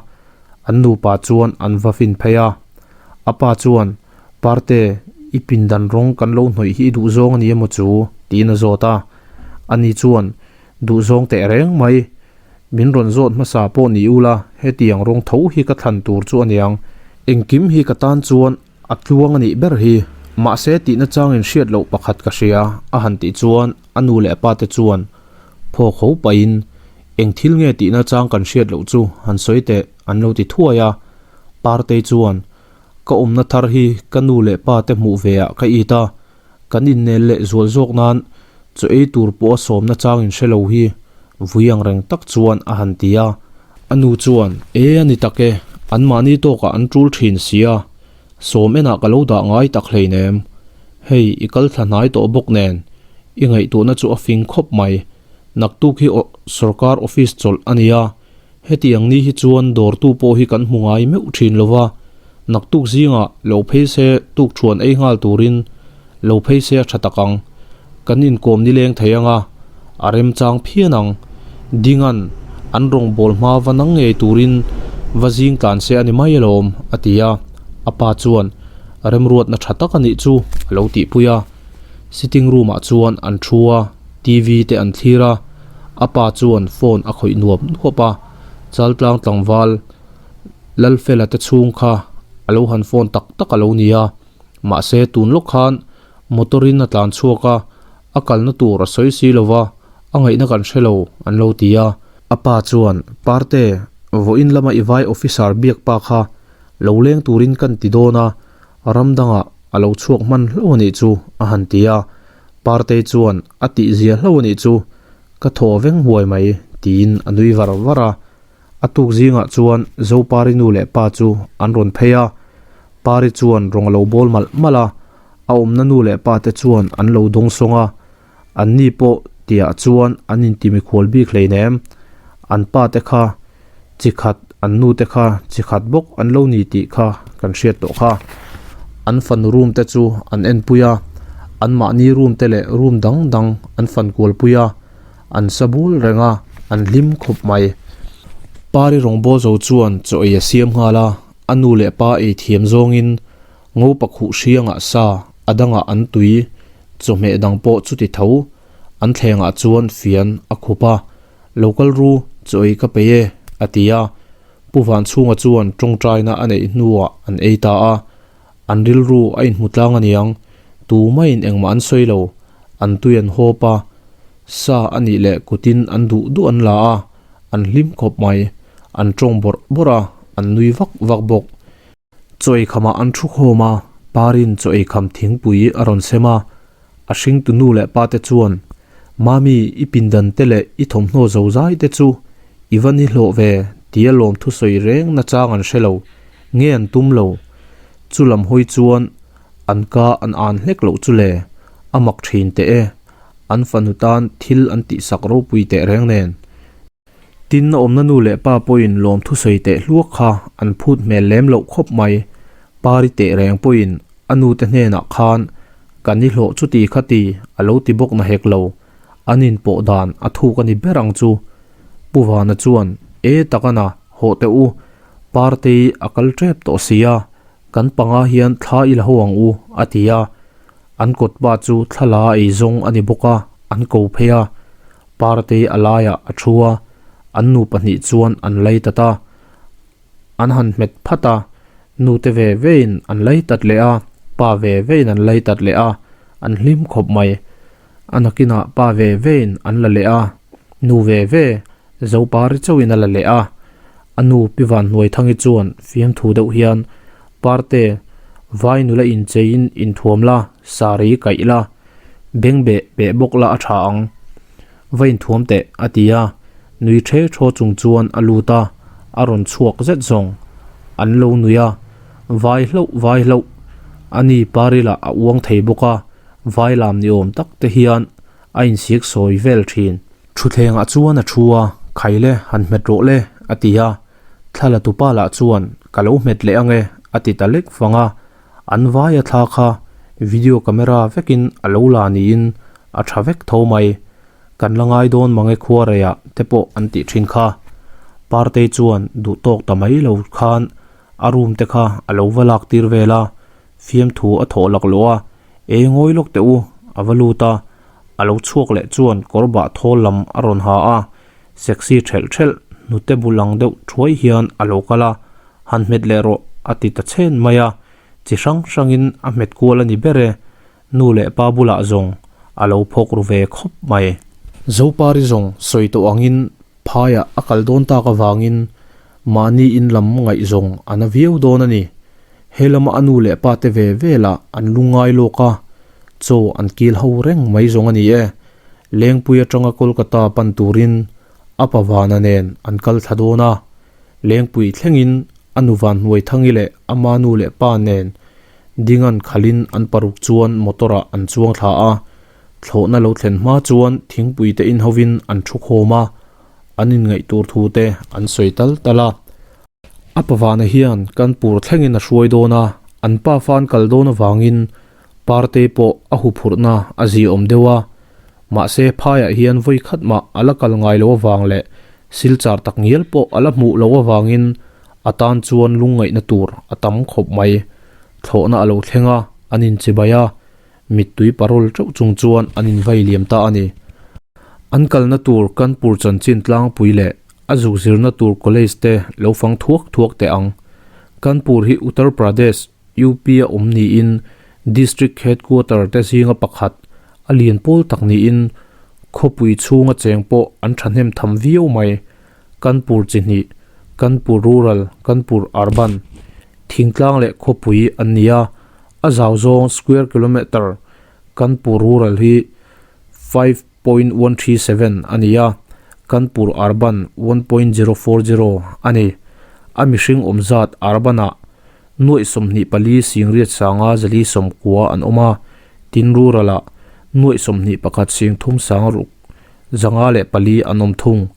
an nupa chuan an va fin phei a. A pa chuan Parte, i pindan rawng kan lo hnawih hi i duhzawng a ni emaw chu? tiin a zawt a. Ani chuan, Duhzawng teh reng mai. Min rawn zawt hmasa pawh ni ula, hetiang rawng tho hi ka thlan tur chu a niang. Engkim hi ka tan chuan a tluang a nih ber hi. Mahse tihna changin hriat loh pakhat ka hria, a han tih chuan a nu leh a pate chuan phawk ho pahin, Eng thil nge tihna chang kan hriat loh chu han sawi teh, an lo ti thuai a. Partei chuan, Ka awmna thar hi ka nu leh pa te hmuh ve ah ka it a, kan innel leh zual zawk nan chaw ei tur pawh a sawmna chang in hre lo hi vui ang reng tak chuan a han ti a. A nu chuan, E a ni tak e, anmahni tawkah an tul thin si a, sawm enah ka lo dah ngai tak hleinem. Hei i kal thla hnai tawh bawk nen, i ngaihtuahna chu a fing khawp mai. Naktuk hi sawrkar office chawlh a nia, Hetiang ni hi chuan dawrtu pawh hi kan hmu ngai meuh thin lo va, naktuk zingah lo phei se tukṭhuan ei nghal turin lo phei se a ṭha tak ang. Kan inkawm nileng thei ang a, a remchang phian ang. Dinga'n an rawngbâwl hma va nang ngei turin va zing tlan se a ni mai alawm, a ti a. A pa chuan remruatna ṭha tak a nih chu a lo tihpui a. Sitting room-ah chuan an thu a, TV te an thlir a. A pa chuan phone a khawih nuap nuap a, Chaltlang tlangval Lalfela te chhung kha a lo han phone tak tak a lo ni a, mahse tun lawk khan motor in a tlan chhuak a, a kalna tur a sawi si lo va, a ngaihna kan hre lo an lo ti a. A pa chuan, Parte, vawiin lama i vai officer biak pa kha lo leng turin kan ti dawn a, ram dangah a lo chhuak hman hlauh a nih chu a han ti a. Partei chuan a tih zia hlo a nih chu, ka thaw veng huai mai tiin a nui var var a. A tuk zingah chuan Zopari nu leh pa chu an rawn phei a, Pari chuan rawng a lo bawl malh malh a, a awmna nu leh pa te chuan an lo dawng sawng a, an ni pawh tiah chuan an inti mikhual bik hleinem, an pa te kha chi khat an nu te kha chi khat bawk an lo ni tih kha kan hriat tawh kha. An fanu room te chu an en pui a, an mahni room te leh room dang dang an fan kual pui a, an sa bul reng a, an hlim khawp mai. Pari rawngbâwl zo chuan chaw ei a siam nghal a, a nu leh pa ei thiam zawngin ngopa khuh hriangah sa a dangah an tui, chawhmeh dang pawh chuti tho an thlengah chuan fian a khup a. Lo kal ru, chaw ei ka peih e, a ti a. Pu Vanchhunga chuan tawngtaina a neih hnuah an ei ta a. An rilru a inhmu tlang aniang, tumaiin engmah an sawi lo, an tui an hawp a, sa a nih leh kutin an duh duh an la a, an hlim khawp mai, an tawng bawrh bawrh a, an nui vak vak bawk. Chaw ei khamah an thu khawm a, Parin chaw ei kham thingpui a rawn sem a, a hringtu nu leh pa te chuan, Mami, i pindan te leh i thawmhnaw zo zai te chu i va ni hlawh ve tia lawm thusawi reng na chang an hre lo, nge an tum lo? Chu lam hawi chuan an ka an an hlek loh chu le, a mak thin teh e, an fanu tan thil an tihsak ropui teh reng nen. Tin, a awmna nu leh pa pawhin lawm thusawi teh hluak kha an phut hmel lem loh khawp mai. Pari teh reng pawhin a nu te hnenah khan ka ni hlawh chuti khati a lo ti bawk na hek lo, an inpawh dan a thuk a ni ber ang chu. Pu Vana chuan, E takana, hawh teh u, Partei a kal tep tawh si a, kan panga hian thla i la ho ang u, a ti a. An kawtpa chu thla la ei zawng a ni bawk a, an ko phei a. Partei a laiah a thu a, an nu pahnih chuan an lei tat a. An han hmet phat a, nute ve vein an lei tat leh a, pa ve vein an lei tat leh a, an hlim khawp mai. A nakinah pa ve vein an la leh a, nu ve ve Zopari chauhin a la leh a. A nu Pi Vanhnuaithangi chuan fiamthu deuh hian, Parte, vai nula incheiin inthuam la, sari kaih la, beng beh beh bawk la a tha ang. Va inthuam teh, a ti a. Nui ṭhe ṭhaw chung chuan a lut a, a rawn chhuak zet zawng. An lo nui a, vai hlauh vai hlauh. A ni Parila a uang thei bawk a, vai lam ni awm tak te hian a insik sawi vel ṭhin. Ṭhuthlengah chuan a ṭhu a, Khaile, han hmet rawh le, a ti a. Thla tupa lah chuan, Ka lo hmet leh ang e, a ti ta lek vang a. An vaia thla kha video camera vekin a lo la niin a tha vek tho mai. Kan la ngai dawn mange khuareiah te pawh an tih thin kha. Partei chuan duh tawk ta mai lo khan a room te kha a lo va lak tir vel a, fiamthu a thawh laklawh a, E ngawi lawk teh u, a va lut a, a lo chhuak leh chuan kawr bah thawl lam a rawn ha a, sexy thelh thelh hnute bul ang deuh thuai hian a lo kal a, Han hmet leh rawh, a ti ta chhen mai a, chi hrang hrangin a hmet kual a ni ber e, nu leh pa bulah zawng a lo phawk ru ve khawp mai. Zopari zawng sawi tawh angin phaiah a kal dawn tak avangin mahni in lam ngaihzawng a na viau dawn a ni. He lama a nu leh pa te ve velah an lungngai lawk a, chaw an kil ho reng mai zawng a ni e. Lengpui atanga Kolkata pan turin a pavana nen an kal thla dawn a. Lengpui thlengin a nu Vanhnuaithangi leh ama nu leh pa nen Dingan khalin an paruk chuan motor ah an chuang thla a, thlawhna lo thlen hma chuan thingpui te in hovin an thu khawm a, an inngaih tur thu te an sawi tal tal a. A pavana hian Kanpur thlengin a hruai dawn a, an pa fa an kal dawn avangin Partei pawh a huphurhna a ziaawm deuh a, Mahse, phaiah hian vawi khat mah a la kal ngai lo avang leh silchar tak ngial pawh a la hmuh loh avangin a tan chuan lungngaihna tur a tam khawp mai. Thlawhna a lo thleng a, an inchibai a, mittui parol teuh chung chuan an invai liam ta a ni. An kalna tur Kanpur chanchin tlangpui leh a zuk zirna tur college te lo fang thuak thuak teh ang. Kanpur hi Uttar Pradesh, UP a awm niin District Headquarter te zinga pakhat a lian pawl tak niin khawpui chhunga cheng pawh an thahnem tham viau mai. Kanpur chi hnih, Kanpur Rural, Kanpur Urban, thingtlang leh khawpui an ni a, a zau zawng square kilometre Kanpur Rural hi 5.137 a ni a, Kanpur Urban 1.040 a ni. A mihring awm zat Urban-ah Nuaih 24 singriat sanga zali sawmkua an awm a, tin ruralah nuaih 21 singthum sang ruk 504 an awm thung.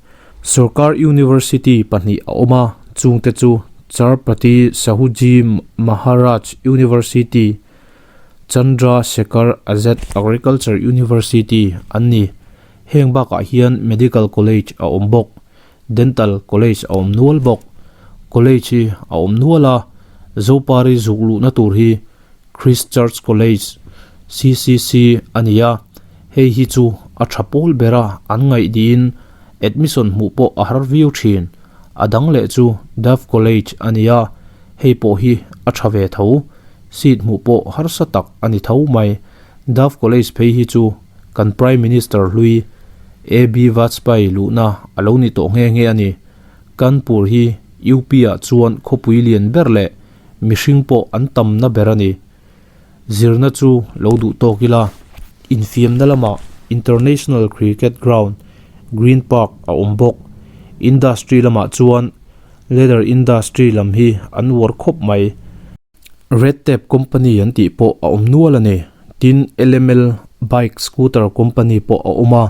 Sorkar University pahnih a awm a, chungte chu Chharpati Shahuji Maharaj University, Chandra Shekhar Azad Agriculture University an ni. Heng bakah hian Medical College a awm bawk. Dental College a awm nual bawk. College hi a awm nual a, Zopari zuk luhna tur hi Christ Church College, CCC, a ni a, hei hi chu a tha pawl ber a, an ngaih diin admission hmuh pawh a har viau thin. A dang leh chu Dove College a ni a, hei pawh hi a tha ve tho. Seat hmuh pawh harsa tak a ni tho mai. Dove College phei hi chu kan Prime Minister hlui AB Vajpayee luhna a lo ni tawh nghe nghe a ni. Kanpur hi UP ah chuan khawpui lian ber leh mihring pawh an tamna ber a ni. Zirna chu lo duh tawk ila, infiamna lamah International Cricket Ground, Green Park a awm bawk. Industry lamah chuan Leather Industry lam hi an uar khawp mai. Red Tape Company an tih pawh a awm nual a ni. Tin, LML Bike Scooter Company pawh a awm a.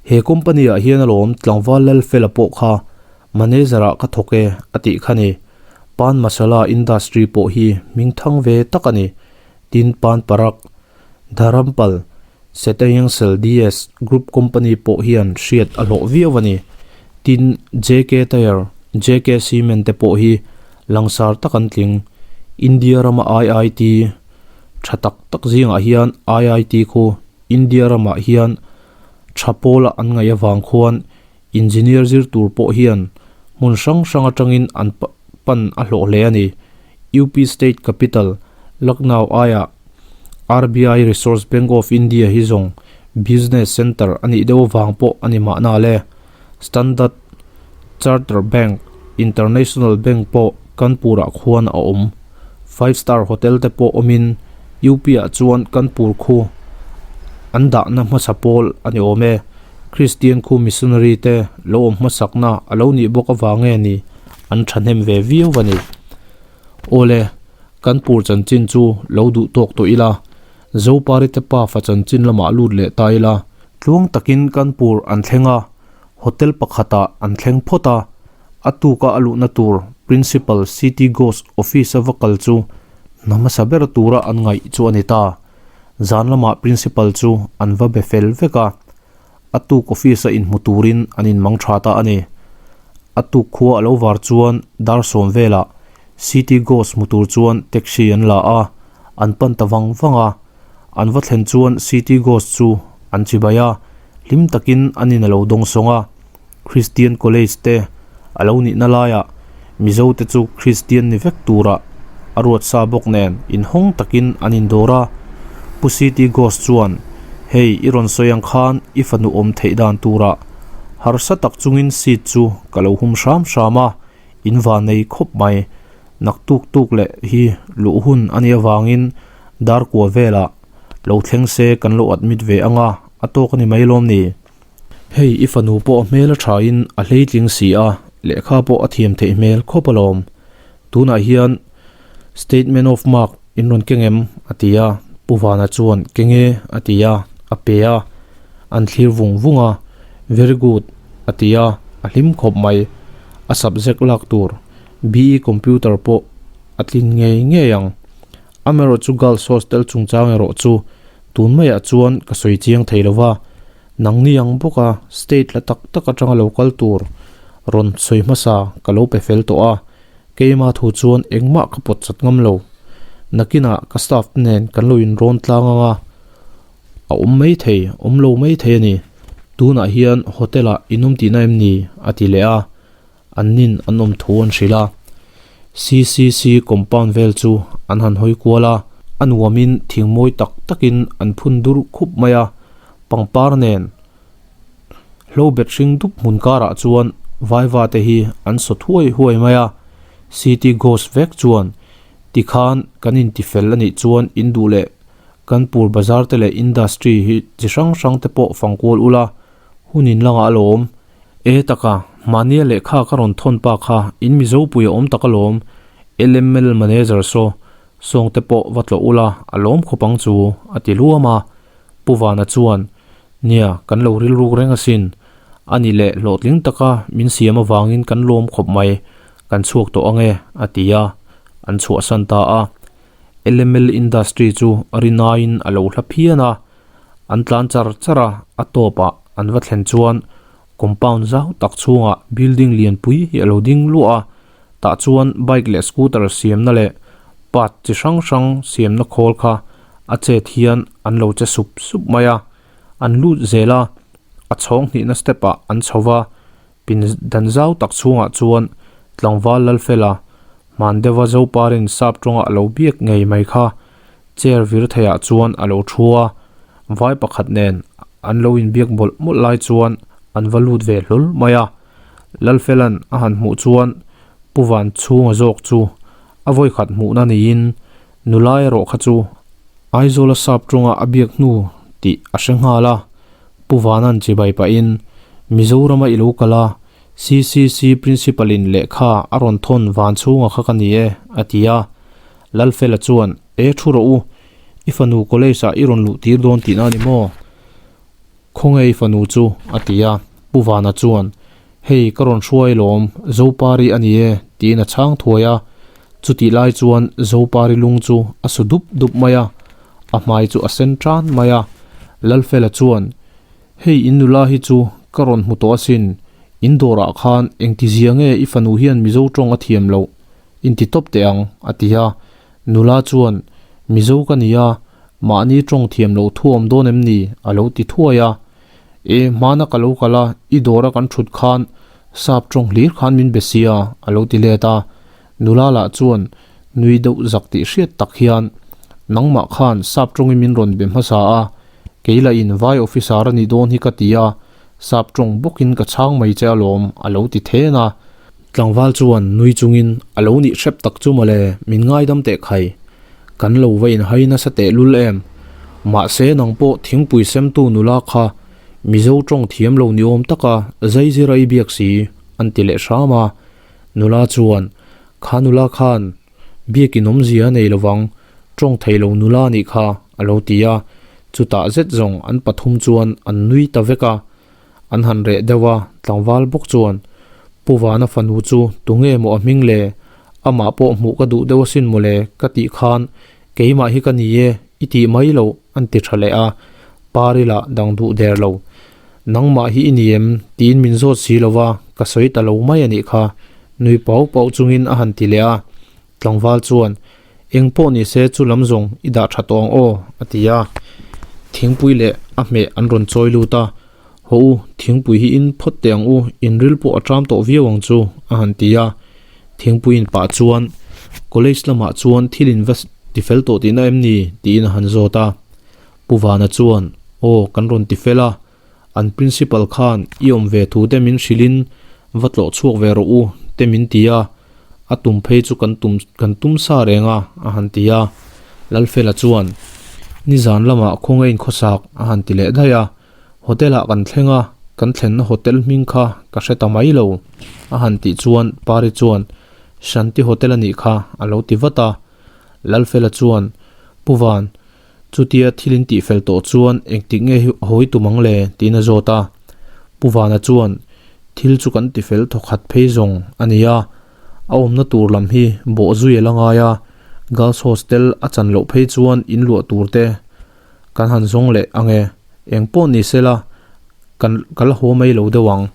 He company ah hian alawm tlangval Lalfela pawh kha manager ah ka thawk e a tih kha ni. Pan Masala Industry pawh hi hmingthang ve tak a ni. Tin, Pan Parag, Dharampal, Setayangsel DS Group Company pawh hian hriat a hlawh viau a ni. Tin, JK Tyre, JK Cement te pawh hi langsar tak an tling. India rama IIT tha tak tak zingah hian IIT khu India ramah hian tha pawla an ngaih avang khuan Engineer zir tur pawh hian hmun hrang hrang atangin an pan a hlawh hle a ni. UP State Capital, Lucknow aiah RBI Resource Bank of India hi zawng Business Centre a nih deuh avang pawh a ni mahna le. Standard Charter Bank, International Bank pawh Kanpur-ah khuan a awm. Five Star Hotel te pawh awmin UP-ah chuan Kanpur khu an dahna hmasa pawl a ni awm e. Kristian khu missionary te lo awm hmasakna a lo nih bawk avang nge ni an thahnem ve viau a ni. Awle, kan pur chanchin chu lo duh tawk tawh ila, Zopari te pafa chanchin lamah lut leh ta ila. Tluang takin kan pur an thleng a, hotel pakhatah an thleng phawt a, a tuka a luhna tur Principal City Ghost Office a va kal chu hna hmasa ber tura an ngaih chu a ni ta. Zan lamah Principal chu an va be fel vek a, a tuk office a inhmu turin an inmang tha ta a ni. A tuk khua a lo var chuan dar sawm velah City Ghost hmu tur chuan taxi an la a, an pan ta vang vang a. An va thlen chuan City Ghost chu an chibai a, hlim takin an in a lo dawng sawng a. Christian College te a lo nihna laiah Mizo te chu Christian ni vek tura a ruat sa bawk nen inhawng takin an indawr a. Pu CT Ghost chuan, Hei i rawn sawi ang khan i fanu awm theih dan tura harsa tak chungin seat chu ka lo hum hram hram a, in va nei khawp mai. Nak tuk tuk leh hi luh hun a nih avangin dar kua velah lo thleng se kan lo admit ve anga a tawk a ni mai lawm ni? Hei i fanu pawh a hmel a thain a hleitling si a, lehkha pawh a thiam theih hmel khawp alawm. Tunah hian statement of mark in rawn keng em? a ti a, Pu Vana chuan Keng e a ti a, a pe a, an thlir vung vung a, Very good a ti a, a hlim khawp mai. A subject lak tur BE computer pawh a tlin ngei ngei ang. Amaherawhchu girls hostel chungchang erawh chu tun maiah chuan ka sawi chiang thei lo va, nangni ang bawka state la tak tak atanga lo kal tur rawn sawi hmasa ka lo pe fel tawh a, keima thu chuan engmah ka pawt chat ngam lo. Nakinah ka staff te nen kan lo inrawn tlang ang a, a awm mai thei, awm lo mai thei a ni. Tunah hian hotel ah in awm tihna em ni? a ti leh a. An nin an awm thu an hrilh a. CCC compound vel chu an han hawi kual a, a nuamin thing mawi tak takin an phun dur khup mai a, pangpar nen hlobet hring dup hmun karah chuan vaiva te hi an sawt huai huai mai a. City Ghost vek chuan tikhan kan intifel a nih chuan in duh leh kan pur bazar te leh industry hi chi hrang hrang te pawh fangkual ula hun in langah alawm. E taka, mahnia lehkha ka rawn thawn pa kha in Mizo pui a awm tak alawm, LML manager saw sawng te pawh va tlawh ula a lawm khawp ang chu, a ti luam a. Pu Vana chuan, Nia, kan lo rilruk reng asin. A ni leh hlawhtling taka min siam avangin kan lawm khawp mai, kan chhuak tawh ang e, a ti a, an chhuahsan ta a. LML industry chu rinaiin a lo hla phian a. An tlan char char a, a tawpah an va thlen chuan compound zau tak chhungah building lianpui hi a lo ding luah a, tah chuan bike leh scooter siamna leh part chi hrang hrang siamna khawl kha a chet hian an lo che sup sup mai a, an lut zel a, a chhawng hnihna step ah an chho va, pin dan zau tak chhungah chuan tlangval Lalfela Hmandeva Zoparin sap tawnga a lo biak ngei mai kha chair vir theiah chuan a lo thu a, vai pakhat nen an lo inbiak mawlh mawlh lai chuan an va lut ve hlawl mai a. Lalfela'n a han hmuh chuan Pu Van chhunga zawk chu a vawikhat hmuhna niin nula erawh kha chu Aizawla sap tawnga a biak hnu tih a hre nghal a. Pu Vana'n chibai pahin Mizorama i lo kal a, CCC Principal in lehkha a rawn thawn van chhunga kha ka ni e, a ti a. Lalfela chuan, E thu rawh u, i fanu college ah i rawn luh tir dawn tihna a ni maw? Khawnge i fanu chu? a ti a. Pu Vana chuan, Hei ka rawn hruai lawm, Zopari a ni e, tiin a chhang thuai a. Chutih lai chuan Zopari lung chu a su dup dup mai a, a hmai chu a sen tan mai a. Lalfela chuan, Hei in nula hi chu ka rawn hmu tawh asin, in dawrah khan engtizia nge i fanu hian Mizo tawng a thiam loh? Inti tawp teh ang, a ti a. Nula chuan, Mizo ka ni a, mahni tawng thiam loh thu awm dawn em ni? a lo ti thuai a. E, hmana ka lo kal a, i dawra kan thut khan sap tawng hlir khan min be sia, a lo ti let a. Nula lah chuan nui deuh zak tih hriat tak hian, Nangmah khan sap tawngin min rawn be hmasa a, kei lah in vai officer a nih dawn hi ka ti a, sap tawng bawkin ka chhang mai che alawm, a lo ti then a. Tlangval chuan nui chungin a lo nih hrep tak chu mawle, min ngaidam teh khai. Kan lo va inhai nasa teh lul em? Mahse nang pawh thingpui semtu nula kha Mizo tawng thiam lo ni awm taka zaizir a i biak si, an ti leh hram a. Nula chuan, Kha nula khan biakin awmzia a nei lovang, tawng thei lo nula a nih kha, a lo ti a. Chutah zet zawng an pathum chuan an nui ta vek a. An han reh deuh a, tlangval bawk chuan, Pu Vana fanu chu tunge maw a hming le? Amah pawh hmuh ka duh deuh asin mawle ka tih khan keimah hi ka ni e, i tih mai loh an ti tha leh a, Parila dang duh der lo. Nangmah hi i ni em? tiin min zawt si lo va, ka sawi ta lo mai a nih kha, nui pau pau chungin a han ti leh a. Tlangval chuan, Eng pawh ni se chu lam zawng i dah tha tawh ang aw, a ti a. Thingpui leh a hmeh an rawn chawi lut a, Haw u, thingpui hi in phawt teh ang u, in ril pawh a ṭam tawh viau ang chu, a han ti a. Thingpui in pah chuan, College lamah chuan thil in va tifel tawh tihna em ni? tiin a han zawt a. Pu Vana chuan, Aw, kan rawn tifel a, an principal khan i awm ve thu te min hrilhin va tlawh chhuak ve rawh u te min ti a, a tum phei chu kan tum kan tum sa reng a, a han ti a. Lalfela chuan, Nizan lamah khawngaih inkhawsak a han ti leh daih a, hotel ah kan thleng a, kan thlenna hotel hming kha ka hre ta mai lo, a han tih chuan Pari chuan, Shanti Hotel a nih kha, a lo ti vat a. Lalfela chuan, Pu Van, Chutia thil in tihfel tawh chuan engtik nge hi hawi tum ang le? tiin a zawt a. Pu Vana chuan, Thil chu kan tifel thawkhat phei zawng a ni a, a awmna tur lam hi bawh zui a la ngai a, Girls Hostel a chan loh phei chuan in luah tur te kan han zawng leh ang e, eng pawh ni se la kan ka la haw mai lo deuh ang.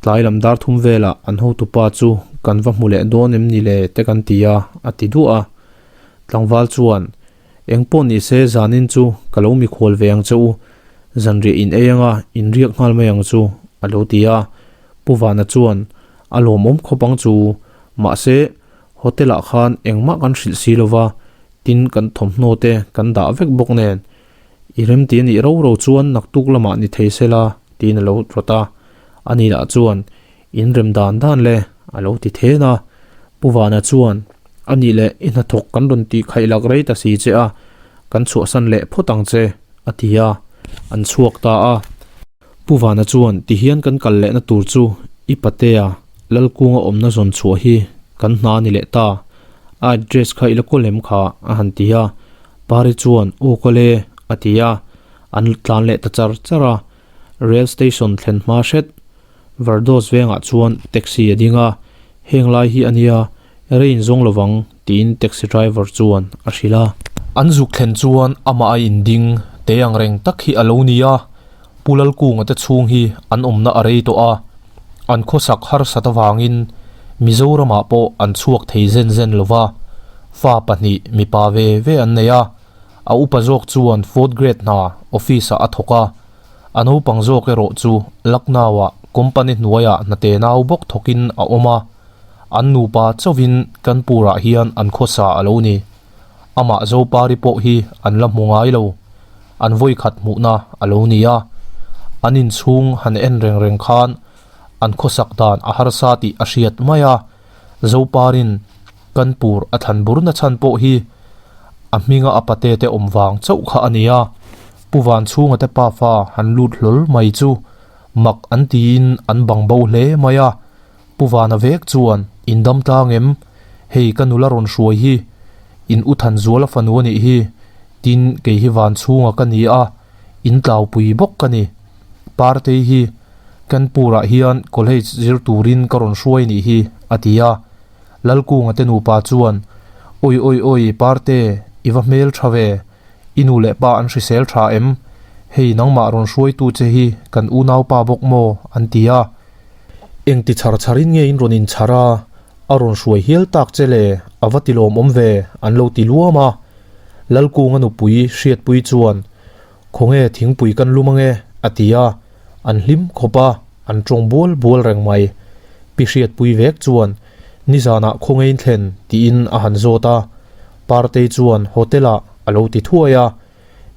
Tlai lam dar thum velah an hotupa chu kan va hmu leh dawn em ni le te kan ti a, a ti duah a. Tlangval chuan, Eng pawh ni se zanin chu ka lo mikhual ve ang che u, zanriah in ei anga in riak nghal mai ang chu, a lo ti a. Pu Vana chuan, A lawmawm khawp ang chu, mahse hotel ah khan engmah kan hrilh si lo va, tin kan thawmhnaw te kan dah vek bawk nen, i remti a nih ro ro chuan naktuk lamah ni thei se la, tiin a lo rawt a. Ani lah chuan, In rem dan dan le, a lo ti then a. Pu Vana chuan, A nih leh i hnathawk kan rawn tih khaih lak rei ta si che a, kan chhuahsan leh phawt ang che, a ti a, an chhuak ta a. Pu Vana chuan, Tihian kan kal lehna tur chu i patea Lalkunga awmna zawn chhuah hi kan hna a ni leh ta, a address kha i la kawl em kha, a han ti a. Pari chuan, Aw kawl e, a ti a, an tlan leh ta char char a. Rail station thlen hma hret Vardos vengah chuan taxi a ding a, heng lai hi a nia, rei in zawng lovang tiin taxi driver chuan a hrilh a. An zuk thlen chuan amah a inding te ang reng tak hi a lo ni a, Pu Lalkunga te chhung hi an awmna a rei tawh a, an khawsak harsat avangin Mizoramah pawh an chhuak thei zen zen lova, fa pahnih mipa ve ve an nei a, a upa zawk chuan fourth grade hna office ah a thawk a, A naupang zawk erawh chu Lucknow-ah company hnuaiah hnate nau bawk thawkin a awm a, an nupa chauhin Kanpur-ah hian an khawsa a lo ni. Amah Zopari pawh hi an la hmu ngai lo, an vawikhat hmuhna a lo ni a. An inchhung han en reng reng khan an khawsak dan a harsa tih a hriat mai a, Zoparin Kanpur a thlan burna chhan pawh hi a hminga a pate te awm vang chauh kha a ni a. Pu Vanchhunga te pafa han lut hlawl mai chu mak an tiin an bang bo hle mai a. Pu Vana vek chuan, In dam tlang em? Hei ka nula rawn hruai hi in u Thanzuala fanu a nih hi, tin kei hi Vanchhunga ka ni a, in tlaupui bawk ka ni. Partei hi Kanpur-ah hian college zir turin ka rawn hruai nih hi, a ti a. Lalkunga te nupa chuan, Awi awi awi Parte, i va hmel tha ve, i nu leh pa an hrisel tha em? Hei nangmah rawn hruaitu che hi kan unaupa bawk maw? an ti a. Engti chhar chharin nge in rawn inchhar a, a rawn hruai hial tak che le, a va ti lawmawm ve, an lo ti luam a. Lalkunga nupui hriatpui chuan, Khawnge thingpui kan lum ange? a ti a, an hlim khawp a, an tawng bual bual reng mai. Pi Hriatpui vek chuan, Nizanah khawngein thlen? tiin a han zawt a. Partei chuan, Hotel-ah, a lo ti thuai a.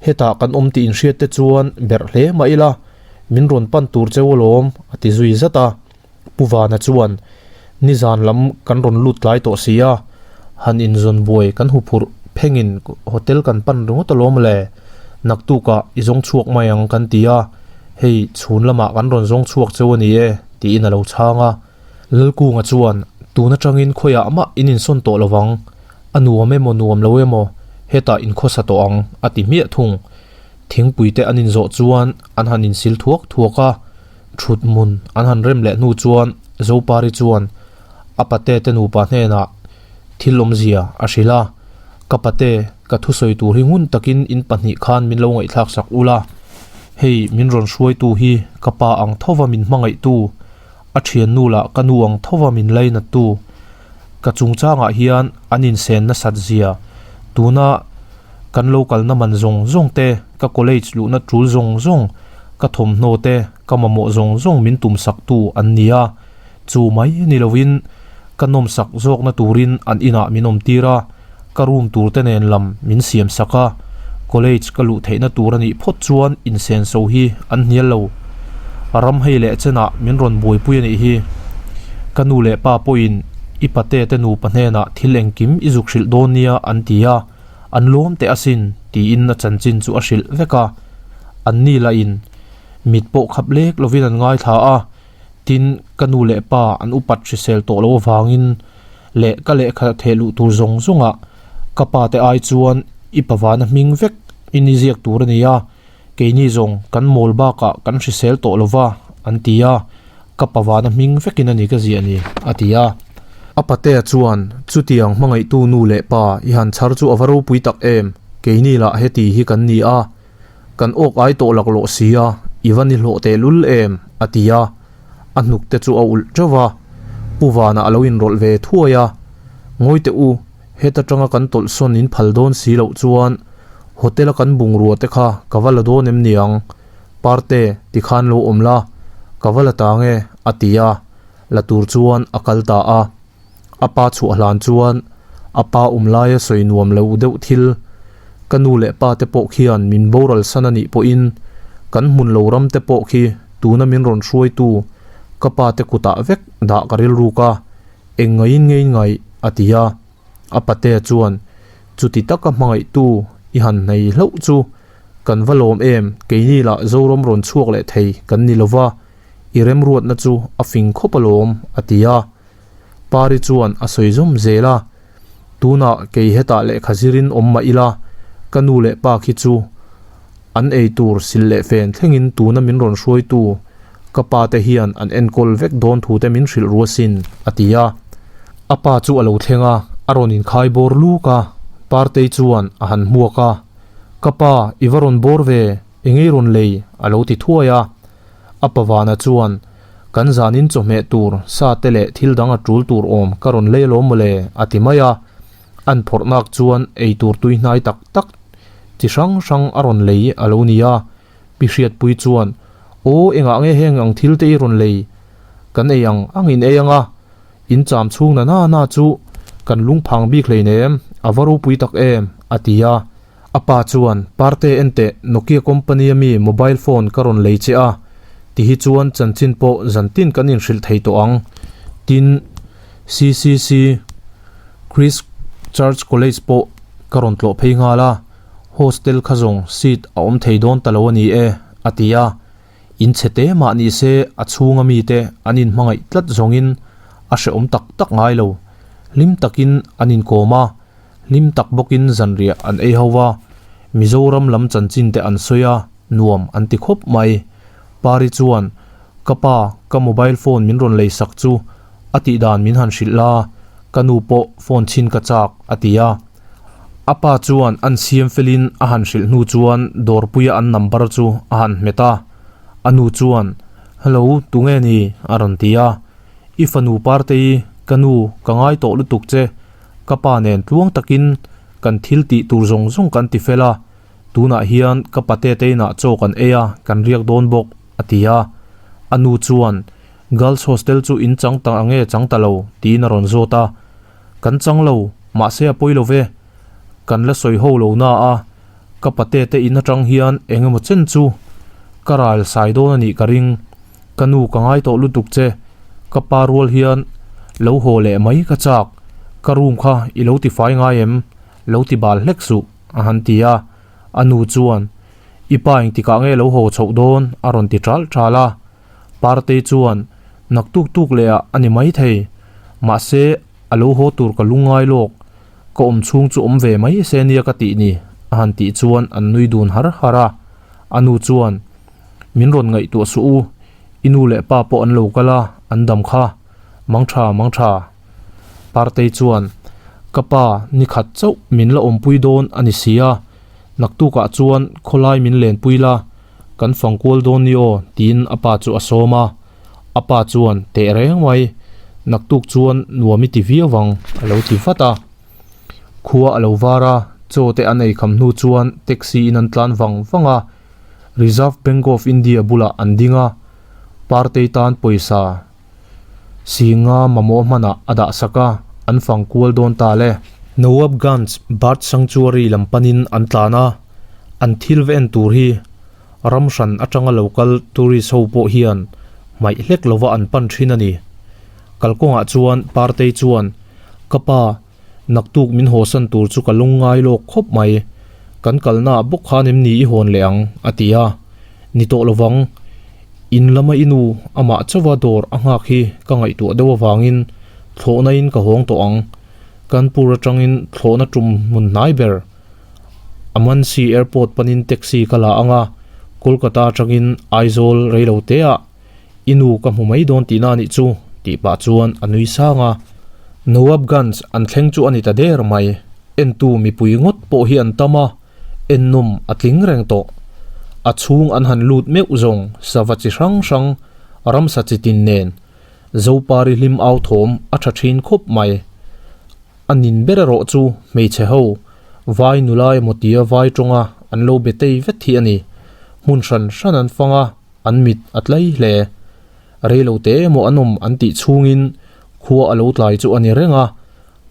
Hetah kan awm tih inhriat te chuan berh hle mah ila, min rawn pan tur cheu alawm, a ti zui zat a. Pu Vana chuan, Nizan lam kan rawn lut tlai tawh si a, han inzawn buai kan huphurh phengin hotel kan pan ringawt alawm le, naktukah i zawng chhuak mai ang kan ti a, hei chhun lamah kan rawn zawng chhuak cheu a ni e, tiin a lo chhang a. Lalkunga chuan, Tun atangin khawiah mah in insawn tawh lo vang, a nuam emaw nuam lo emaw hetah in khawsa tawh ang, a ti hmiah thung. Thingpui te an inzawh chuan an han insil thuak thuak a, thut hmun an han rem leh hnu chuan Zopari chuan a pate te nupa hnenah thil awmzia a hrilh a, Ka pate, ka thusawi tur hi ngun takin in pahnih khan min lo ngaihthlak sak ula, hei min rawn hruaitu hi ka pa ang thova min hmangaihtu, a thiannu lah ka nu ang thova min lainattu, ka chungchangah hian an insen nasat zia, tuna kan lo kalna man zawng zawng te, ka college luhna tul zawng zawng, ka thawmhnaw te, ka mamawh zawng zawng min tum sak tu an ni a, chu mai ni lovin ka nawmsak zawkna turin an inah min awm tir a, ka room tur te nen lam min siam sak a, college ka luh theihna tur a nih phawt chuan insenso hi an hnial lo. Ram hei leh chenah min rawn buaipui a nih hi. Ka nu leh pa pawhin i pate te nupa hnenah thil engkim i zuk hrilh dawn nia an ti a, an lawm teh asin tiin a chanchin chu a hrilh vek a. An ni lahin mit pawh khap lek lovin an ngaithla a, tin ka nu leh pa an upat hrisel tawh loh avangin leh ka lehkha theh luh tur zawng zawngah ka pa te ai chuan i pavana hming vek i ni ziak tur a ni a, keini zawng kan mawl bakah kan hrisel tawh lo va an ti a, ka pavana hming vekin a ni ka ziah ni a ti a. A patea chuan chutiang hmangaihtu nu leh pa i han chhar chu a va ropui tak em, keini lah heti hi kan ni a, Kan awk ai tawh laklawh si a, i va ni hlawh teh lul em? a ti a, a hnuk te chu a ulh teuh va, Pu Vana a lo inrawlh ve thuai a, Ngawi teh u, heta tanga kan tawlh sawn in phal dawn si loh chuan hotel a kan bungrua te kha ka va la dawn em niang? Parte, tikhan lo awm la, ka va la tang e, a ti a, la tur chuan a kal ta a. A pa chhuah hlan chuan a pa awm laia sawi nuam lo deuh thil, ka nu leh pa te pawh khian min boral san a nih pawhin kan hmun lo ram te pawh khi tuna min rawn hruaitu ka pa te kutah vek dah ka rilruk a, eng ngaiin ngei ngaih a ti a. A patea chuan chuti taka hmangaihtu i han hnei hlauh chu kan va lawm em, keini lah Zoram rawn chhuak leh thei kan ni lova, i remruatna chu a fing khawp alawm a ti a. Pari chuan a sawi zawm zel a, Tunah kei hetah lehkha zirin awm mah ila, ka nu leh pa khi chu an ei tur sil leh fen thlengin tuna min rawn hruaitu ka pa te hian an enkawl vek dawn thu te min hrilh ru asin, a ti a. A pa chu a lo thleng a, a rawn inkhai bawr luk a, Partei chuan a han hmuak a, Ka pa, i va rawn bawr ve, engei rawn lei? a lo ti thuai a. A pavana chuan, Kan zanin chawhmeh tur, sa te leh thil dang a tul tur awm ka rawn lei alawm mawle, a ti mai a. An phawrh nak chuan ei tur tui hnai tak tak chi hrang hrang a rawn lei a lo ni a. Pi Hriatpui chuan, Aw, engah nge heng ang thil te i rawn lei? Kan ei ang ang in ei ang a, in cham chhung na na na chu kan lungphang bik hleinem, a va ropui tak em, a ti a. A pa chuan, Parte enteh, Nokia company a mi mobile phone ka rawn lei che a, ti hi chuan chanchin pawh zantin kan inhrilh thei tawh ang. Tin, CCC, Christ Church College pawh ka rawn tlawh phei nghal a, hostel kha zawng seat a awm thei dawn ta lo a ni e, a ti a. In chhe te mah ni se a chhunga mite an inhmangaih tlat zawngin a hrehawm tak tak ngai lo. Hlim takin an inkawm a. Hlim tak bawkin zanriah an ei ho va, Mizoram lam chanchin te an sawi a, nuam an ti khawp mai. Pari chuan, Ka pa, ka mobile phone min rawn lei sak chu a tih dan min han hrilh la, Ka nu pawh phone chhin ka chak, a ti a. A pa chuan an siam felin a han hrilh hnu chuan dawrpuia an number chu a han hmet a. A nu chuan, Hello, tunge ni? a rawn ti a. I fanu Partei, ka nu, ka ngai tawh lutuk che. Ka pa nen tluang takin kan thil tih tur zawng zawng kan ti fel a. Tunah hian ka pate te inah chaw kan ei a, kan riak dawn bawk, a ti a. A nu chuan, Girls hostel chu in chang ta nge chang ta lo? tiin a rawn zawt a. Kan chang lo, mahse a pawi lo ve. Kan la sawi ho lo na a, ka pate te in atang hian eng emaw chen chu ka ral sai dawn a nih ka ring. Ka nu ka ngai tawh lutuk che, ka pa rual hian lo haw leh mai ka chak. Ka room kha i lo ti fai ngai em? Lo ti bal hlek suh, a han ti a. A nu chuan, I pa engtikah nge lo haw chhoh dawn? a rawn ti ṭalh ṭalh a. Partei chuan, Naktuk tuk leh ah a ni maithei. Mahse, a lo haw tur ka lungngai lawk. Ka awm chhung chu awm ve mai se nia ka tih ni, a han tih chuan an nui dun har har a. A nu chuan, Min rawn ngaihtuah suh u, i nu leh pa pawh an lo kal a, an dam kha. Mangtha, mangtha. Partei chuan, Ka pa, ni khat chauh min la awmpui dawn a ni si a, naktukah chuan khawlai min lenpui la, kan fang kual dawn ni aw, tiin a pa chu a sawm a. A pa chuan, Teh reng mai, naktuk chuan nuam i ti viau ang, a lo ti vat a. Khua a lo var a, chaw te an ei kham hnu chuan taxi in an tlan vang vang a, Reserve Bank of India bulah an ding a, Partei tan pawisa Singa mamawh hmanah a dah sak a, an fang kual dawn ta le. Nawabganj Bird Sanctuary lam panin an tlan a, an thil va en tur hi ram hran atanga lo kal tourist ho pawh hian hmaih hlek lova an pan thin a ni. Kalkawngah chuan Partei chuan, Ka pa, naktuk min hawsan tur chu ka lungngai lawk khawp mai. Kan kalnaah bawk khan em ni i hawn leh ang? a ti a. Ni tawh lovang. In lama i nu amah chauha dawr a nghak hi ka ngaihtuah deuh avangin thlawhna in ka hawng tawh ang. Kanpur atangin thlawhna tum hmun hnai ber Amansi Airport panin taxi ka la ang a, Kolkata atangin Aizawl reilo teah i nu ka hmu mai dawn tihna a nih chu tih pah chuan a nui sang a. Nawabganj an thleng chu a ni ta der mai. Entu mipui ngawt pawh hi an tam a. Ennawm a tling reng tawh. A chhung an han lut meuh zawng sava chi hrang hrang, ramsa chi tin nen Zopari hlim au thawm a tha thin khawp mai. A nin ber erawh chu hmeichhe ho, vai nula emaw tia vai tawnga an lo be tei vet hi a ni. Hmun hran hran an fang a, an mit a tlai hle. Reilo te emaw an awm an tih chhungin khua a lo tlai chu a ni reng a,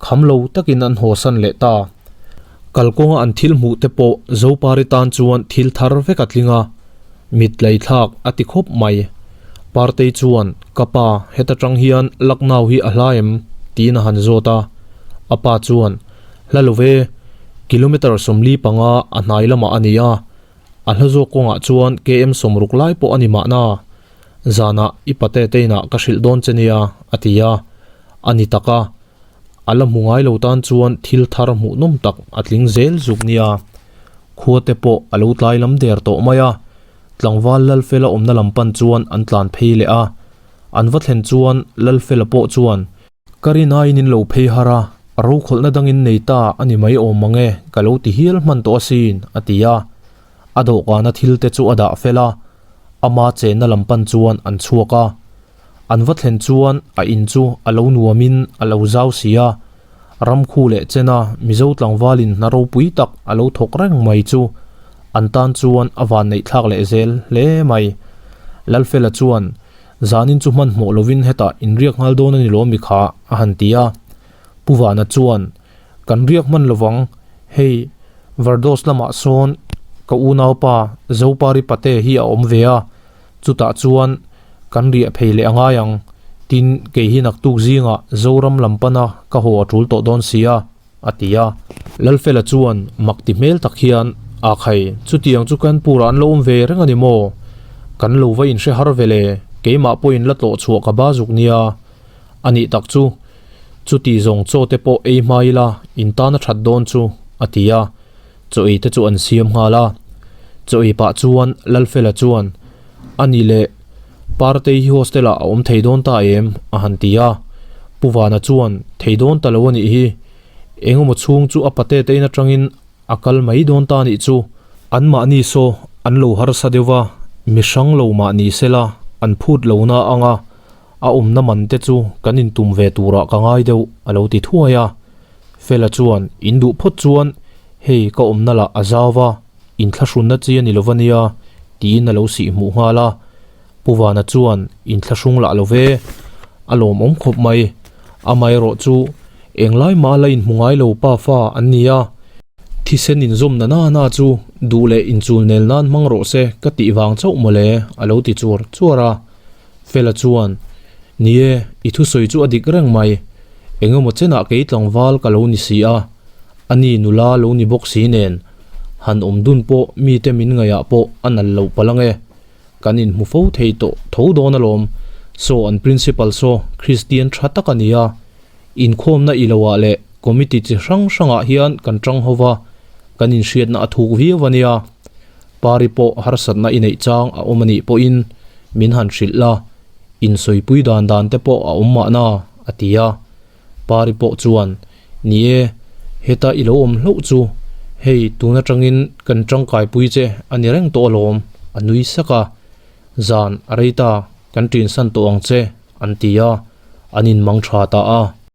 Kham lo takin an hawsan leh ta. Kalkawnga an thil hmuh te pawh Zopari tan chuan thil thar vek a tling a, mit tleithlak a ti khawp mai. Partei chuan, Ka pa, heta tang hian Lucknow hi a hla em? tiin a han zawt a. A pa chuan, Hla lo ve, kilometre 45 a hnai lamah a ni a, a hla zawk kawngah chuan KM 60 lai pawh a ni mahna. Zanah i pate te inah ka hrilh dawn che nia, a ti a. A ni tak a, a la hmu ngai lo tan chuan thil thar hmuhnawm tak a tling zel zuk nia. Khua te pawh a lo tlai lam der tawh mai a, tlangval Lalfela awmna lam pan chuan an tlan phei leh a. An va thlen chuan Lalfela pawh chuan, Ka rinaiin in lo phei har a, rokhawlhna dangin nei ta a ni mai awm mang e, ka lo ti hial hman tawh asin, a ti a. A dawhkana thil te chu a dah fel a, ama chenna lam pan chuan an chhuak a. An va thlen chuan a in chu a lo nuamin a lo zau si a, Ramkhu leh Chena Mizo tlangvalin hna ropui tak a lo thawk reng mai chu an tan chuan a vanneih thlak leh zel hle mai. Lalfela chuan, Zanin chu hmanhmawh lovin hetah inriak nghal dawn a ni lawm mi kha, a han ti a. Pu Vana chuan, Kan riak hman lovang, hei Vardos lamah sawn ka unaupa Zopari Pate hi a awm ve a, Chutah chuan kan riah phei leh a ngai ang, tin kei hi naktuk zingah Zoram lam pana ka haw a tul tawh dawn si a, a ti a. Lalfela chuan mak ti hmel tak hian, A khai, chutiang chu Kanpur-ah an lo awm ve reng a ni maw? Kan lo va inhre har ve le, keimah pawhin la tlawh chhuah ka ba zuk nia. A nih tak chu, chuti zawng chaw te pawh ei hma ila in tan a that dawn chu, a ti a. Chaw ei te chu an siam nghal a. Chaw ei pah chuan Lalfela chuan, A ni le, Partei hi hostel ah a awm thei dawn ta em? a han ti a. Pu Vana chuan, Thei dawn ta lo a nih hi. Engemaw chhung chu a pate te in atangin a kal mai dawn ta nih chu. Anmahni saw an lo harsa deuh va, mi hrang lo mah ni sela an phut lo na ang a, a awmna man te chu kan intum ve turah ka ngai deuh a lo ti thuai a. Fela chuan, In duh phawt chuan hei ka awmna lah a zau va, inthlahrunna chi a ni lo va nia, tiin a lo sih hmuh nghal a. Pu Vana chuan inthlahrung lah lo ve, a lawmawm khawp mai. Amaherawh chu englai mah la inhmu ngai lo pa fa an ni a, thisen inzawmna na na chu duh leh inchul nel nan hmang rawh se ka tih vang chauh mawle a lo ti chuar chuar a. Fela chuan, Ni e, i thusawi chu a dik reng mai. Engemaw chenah kei tlangval ka lo ni si a, ani nula lo ni bawk si nen, han awm dun pawh mite min ngaihah pawh a nal loh palh ange. Kan inhmu fo thei tawh tho dawn alawm. Saw an Principal saw Kristian tha tak a ni a. Inkhawmna i loah leh committee chi hrang hrangah hian kan tang ho va, kan inhriatna a thuk viau a nia. Pari pawh harsatna i neih chang a awm a nih pawhin min han hrilh la, insawipui dan dan te pawh a awm mahna, a ti a. Pari pawh chuan, Ni e, heta i lo awm hlauh chu, hei tun atangin kan tangkaipui che a ni reng tawh alawm, a nui sak a. Zan a rei ta, kan tinsan tawh ang che, an ti a, an inmang tha ta a.